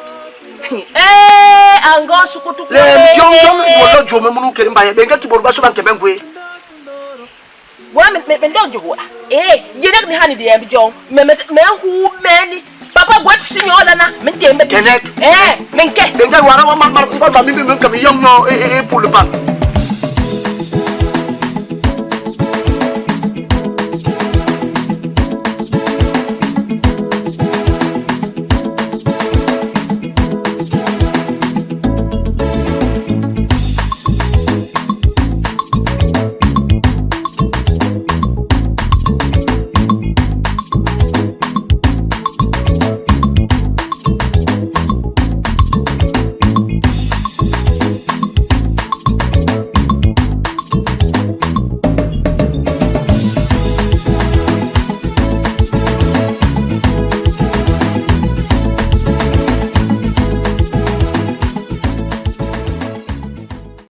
Eh, ango sukutu Le jong jong wolo jo me munu keri mbaye benga ki boro ba so ban kebe ngwe. Wa me me ndo jo Eh, yedek ni hani de jong. Me me me hu me ni. Papa gwet sinyola na me tembe. Kenek. Eh, me nke. Benga wara wa mar mar ba mi mi mi kami yong no e e pour le pan.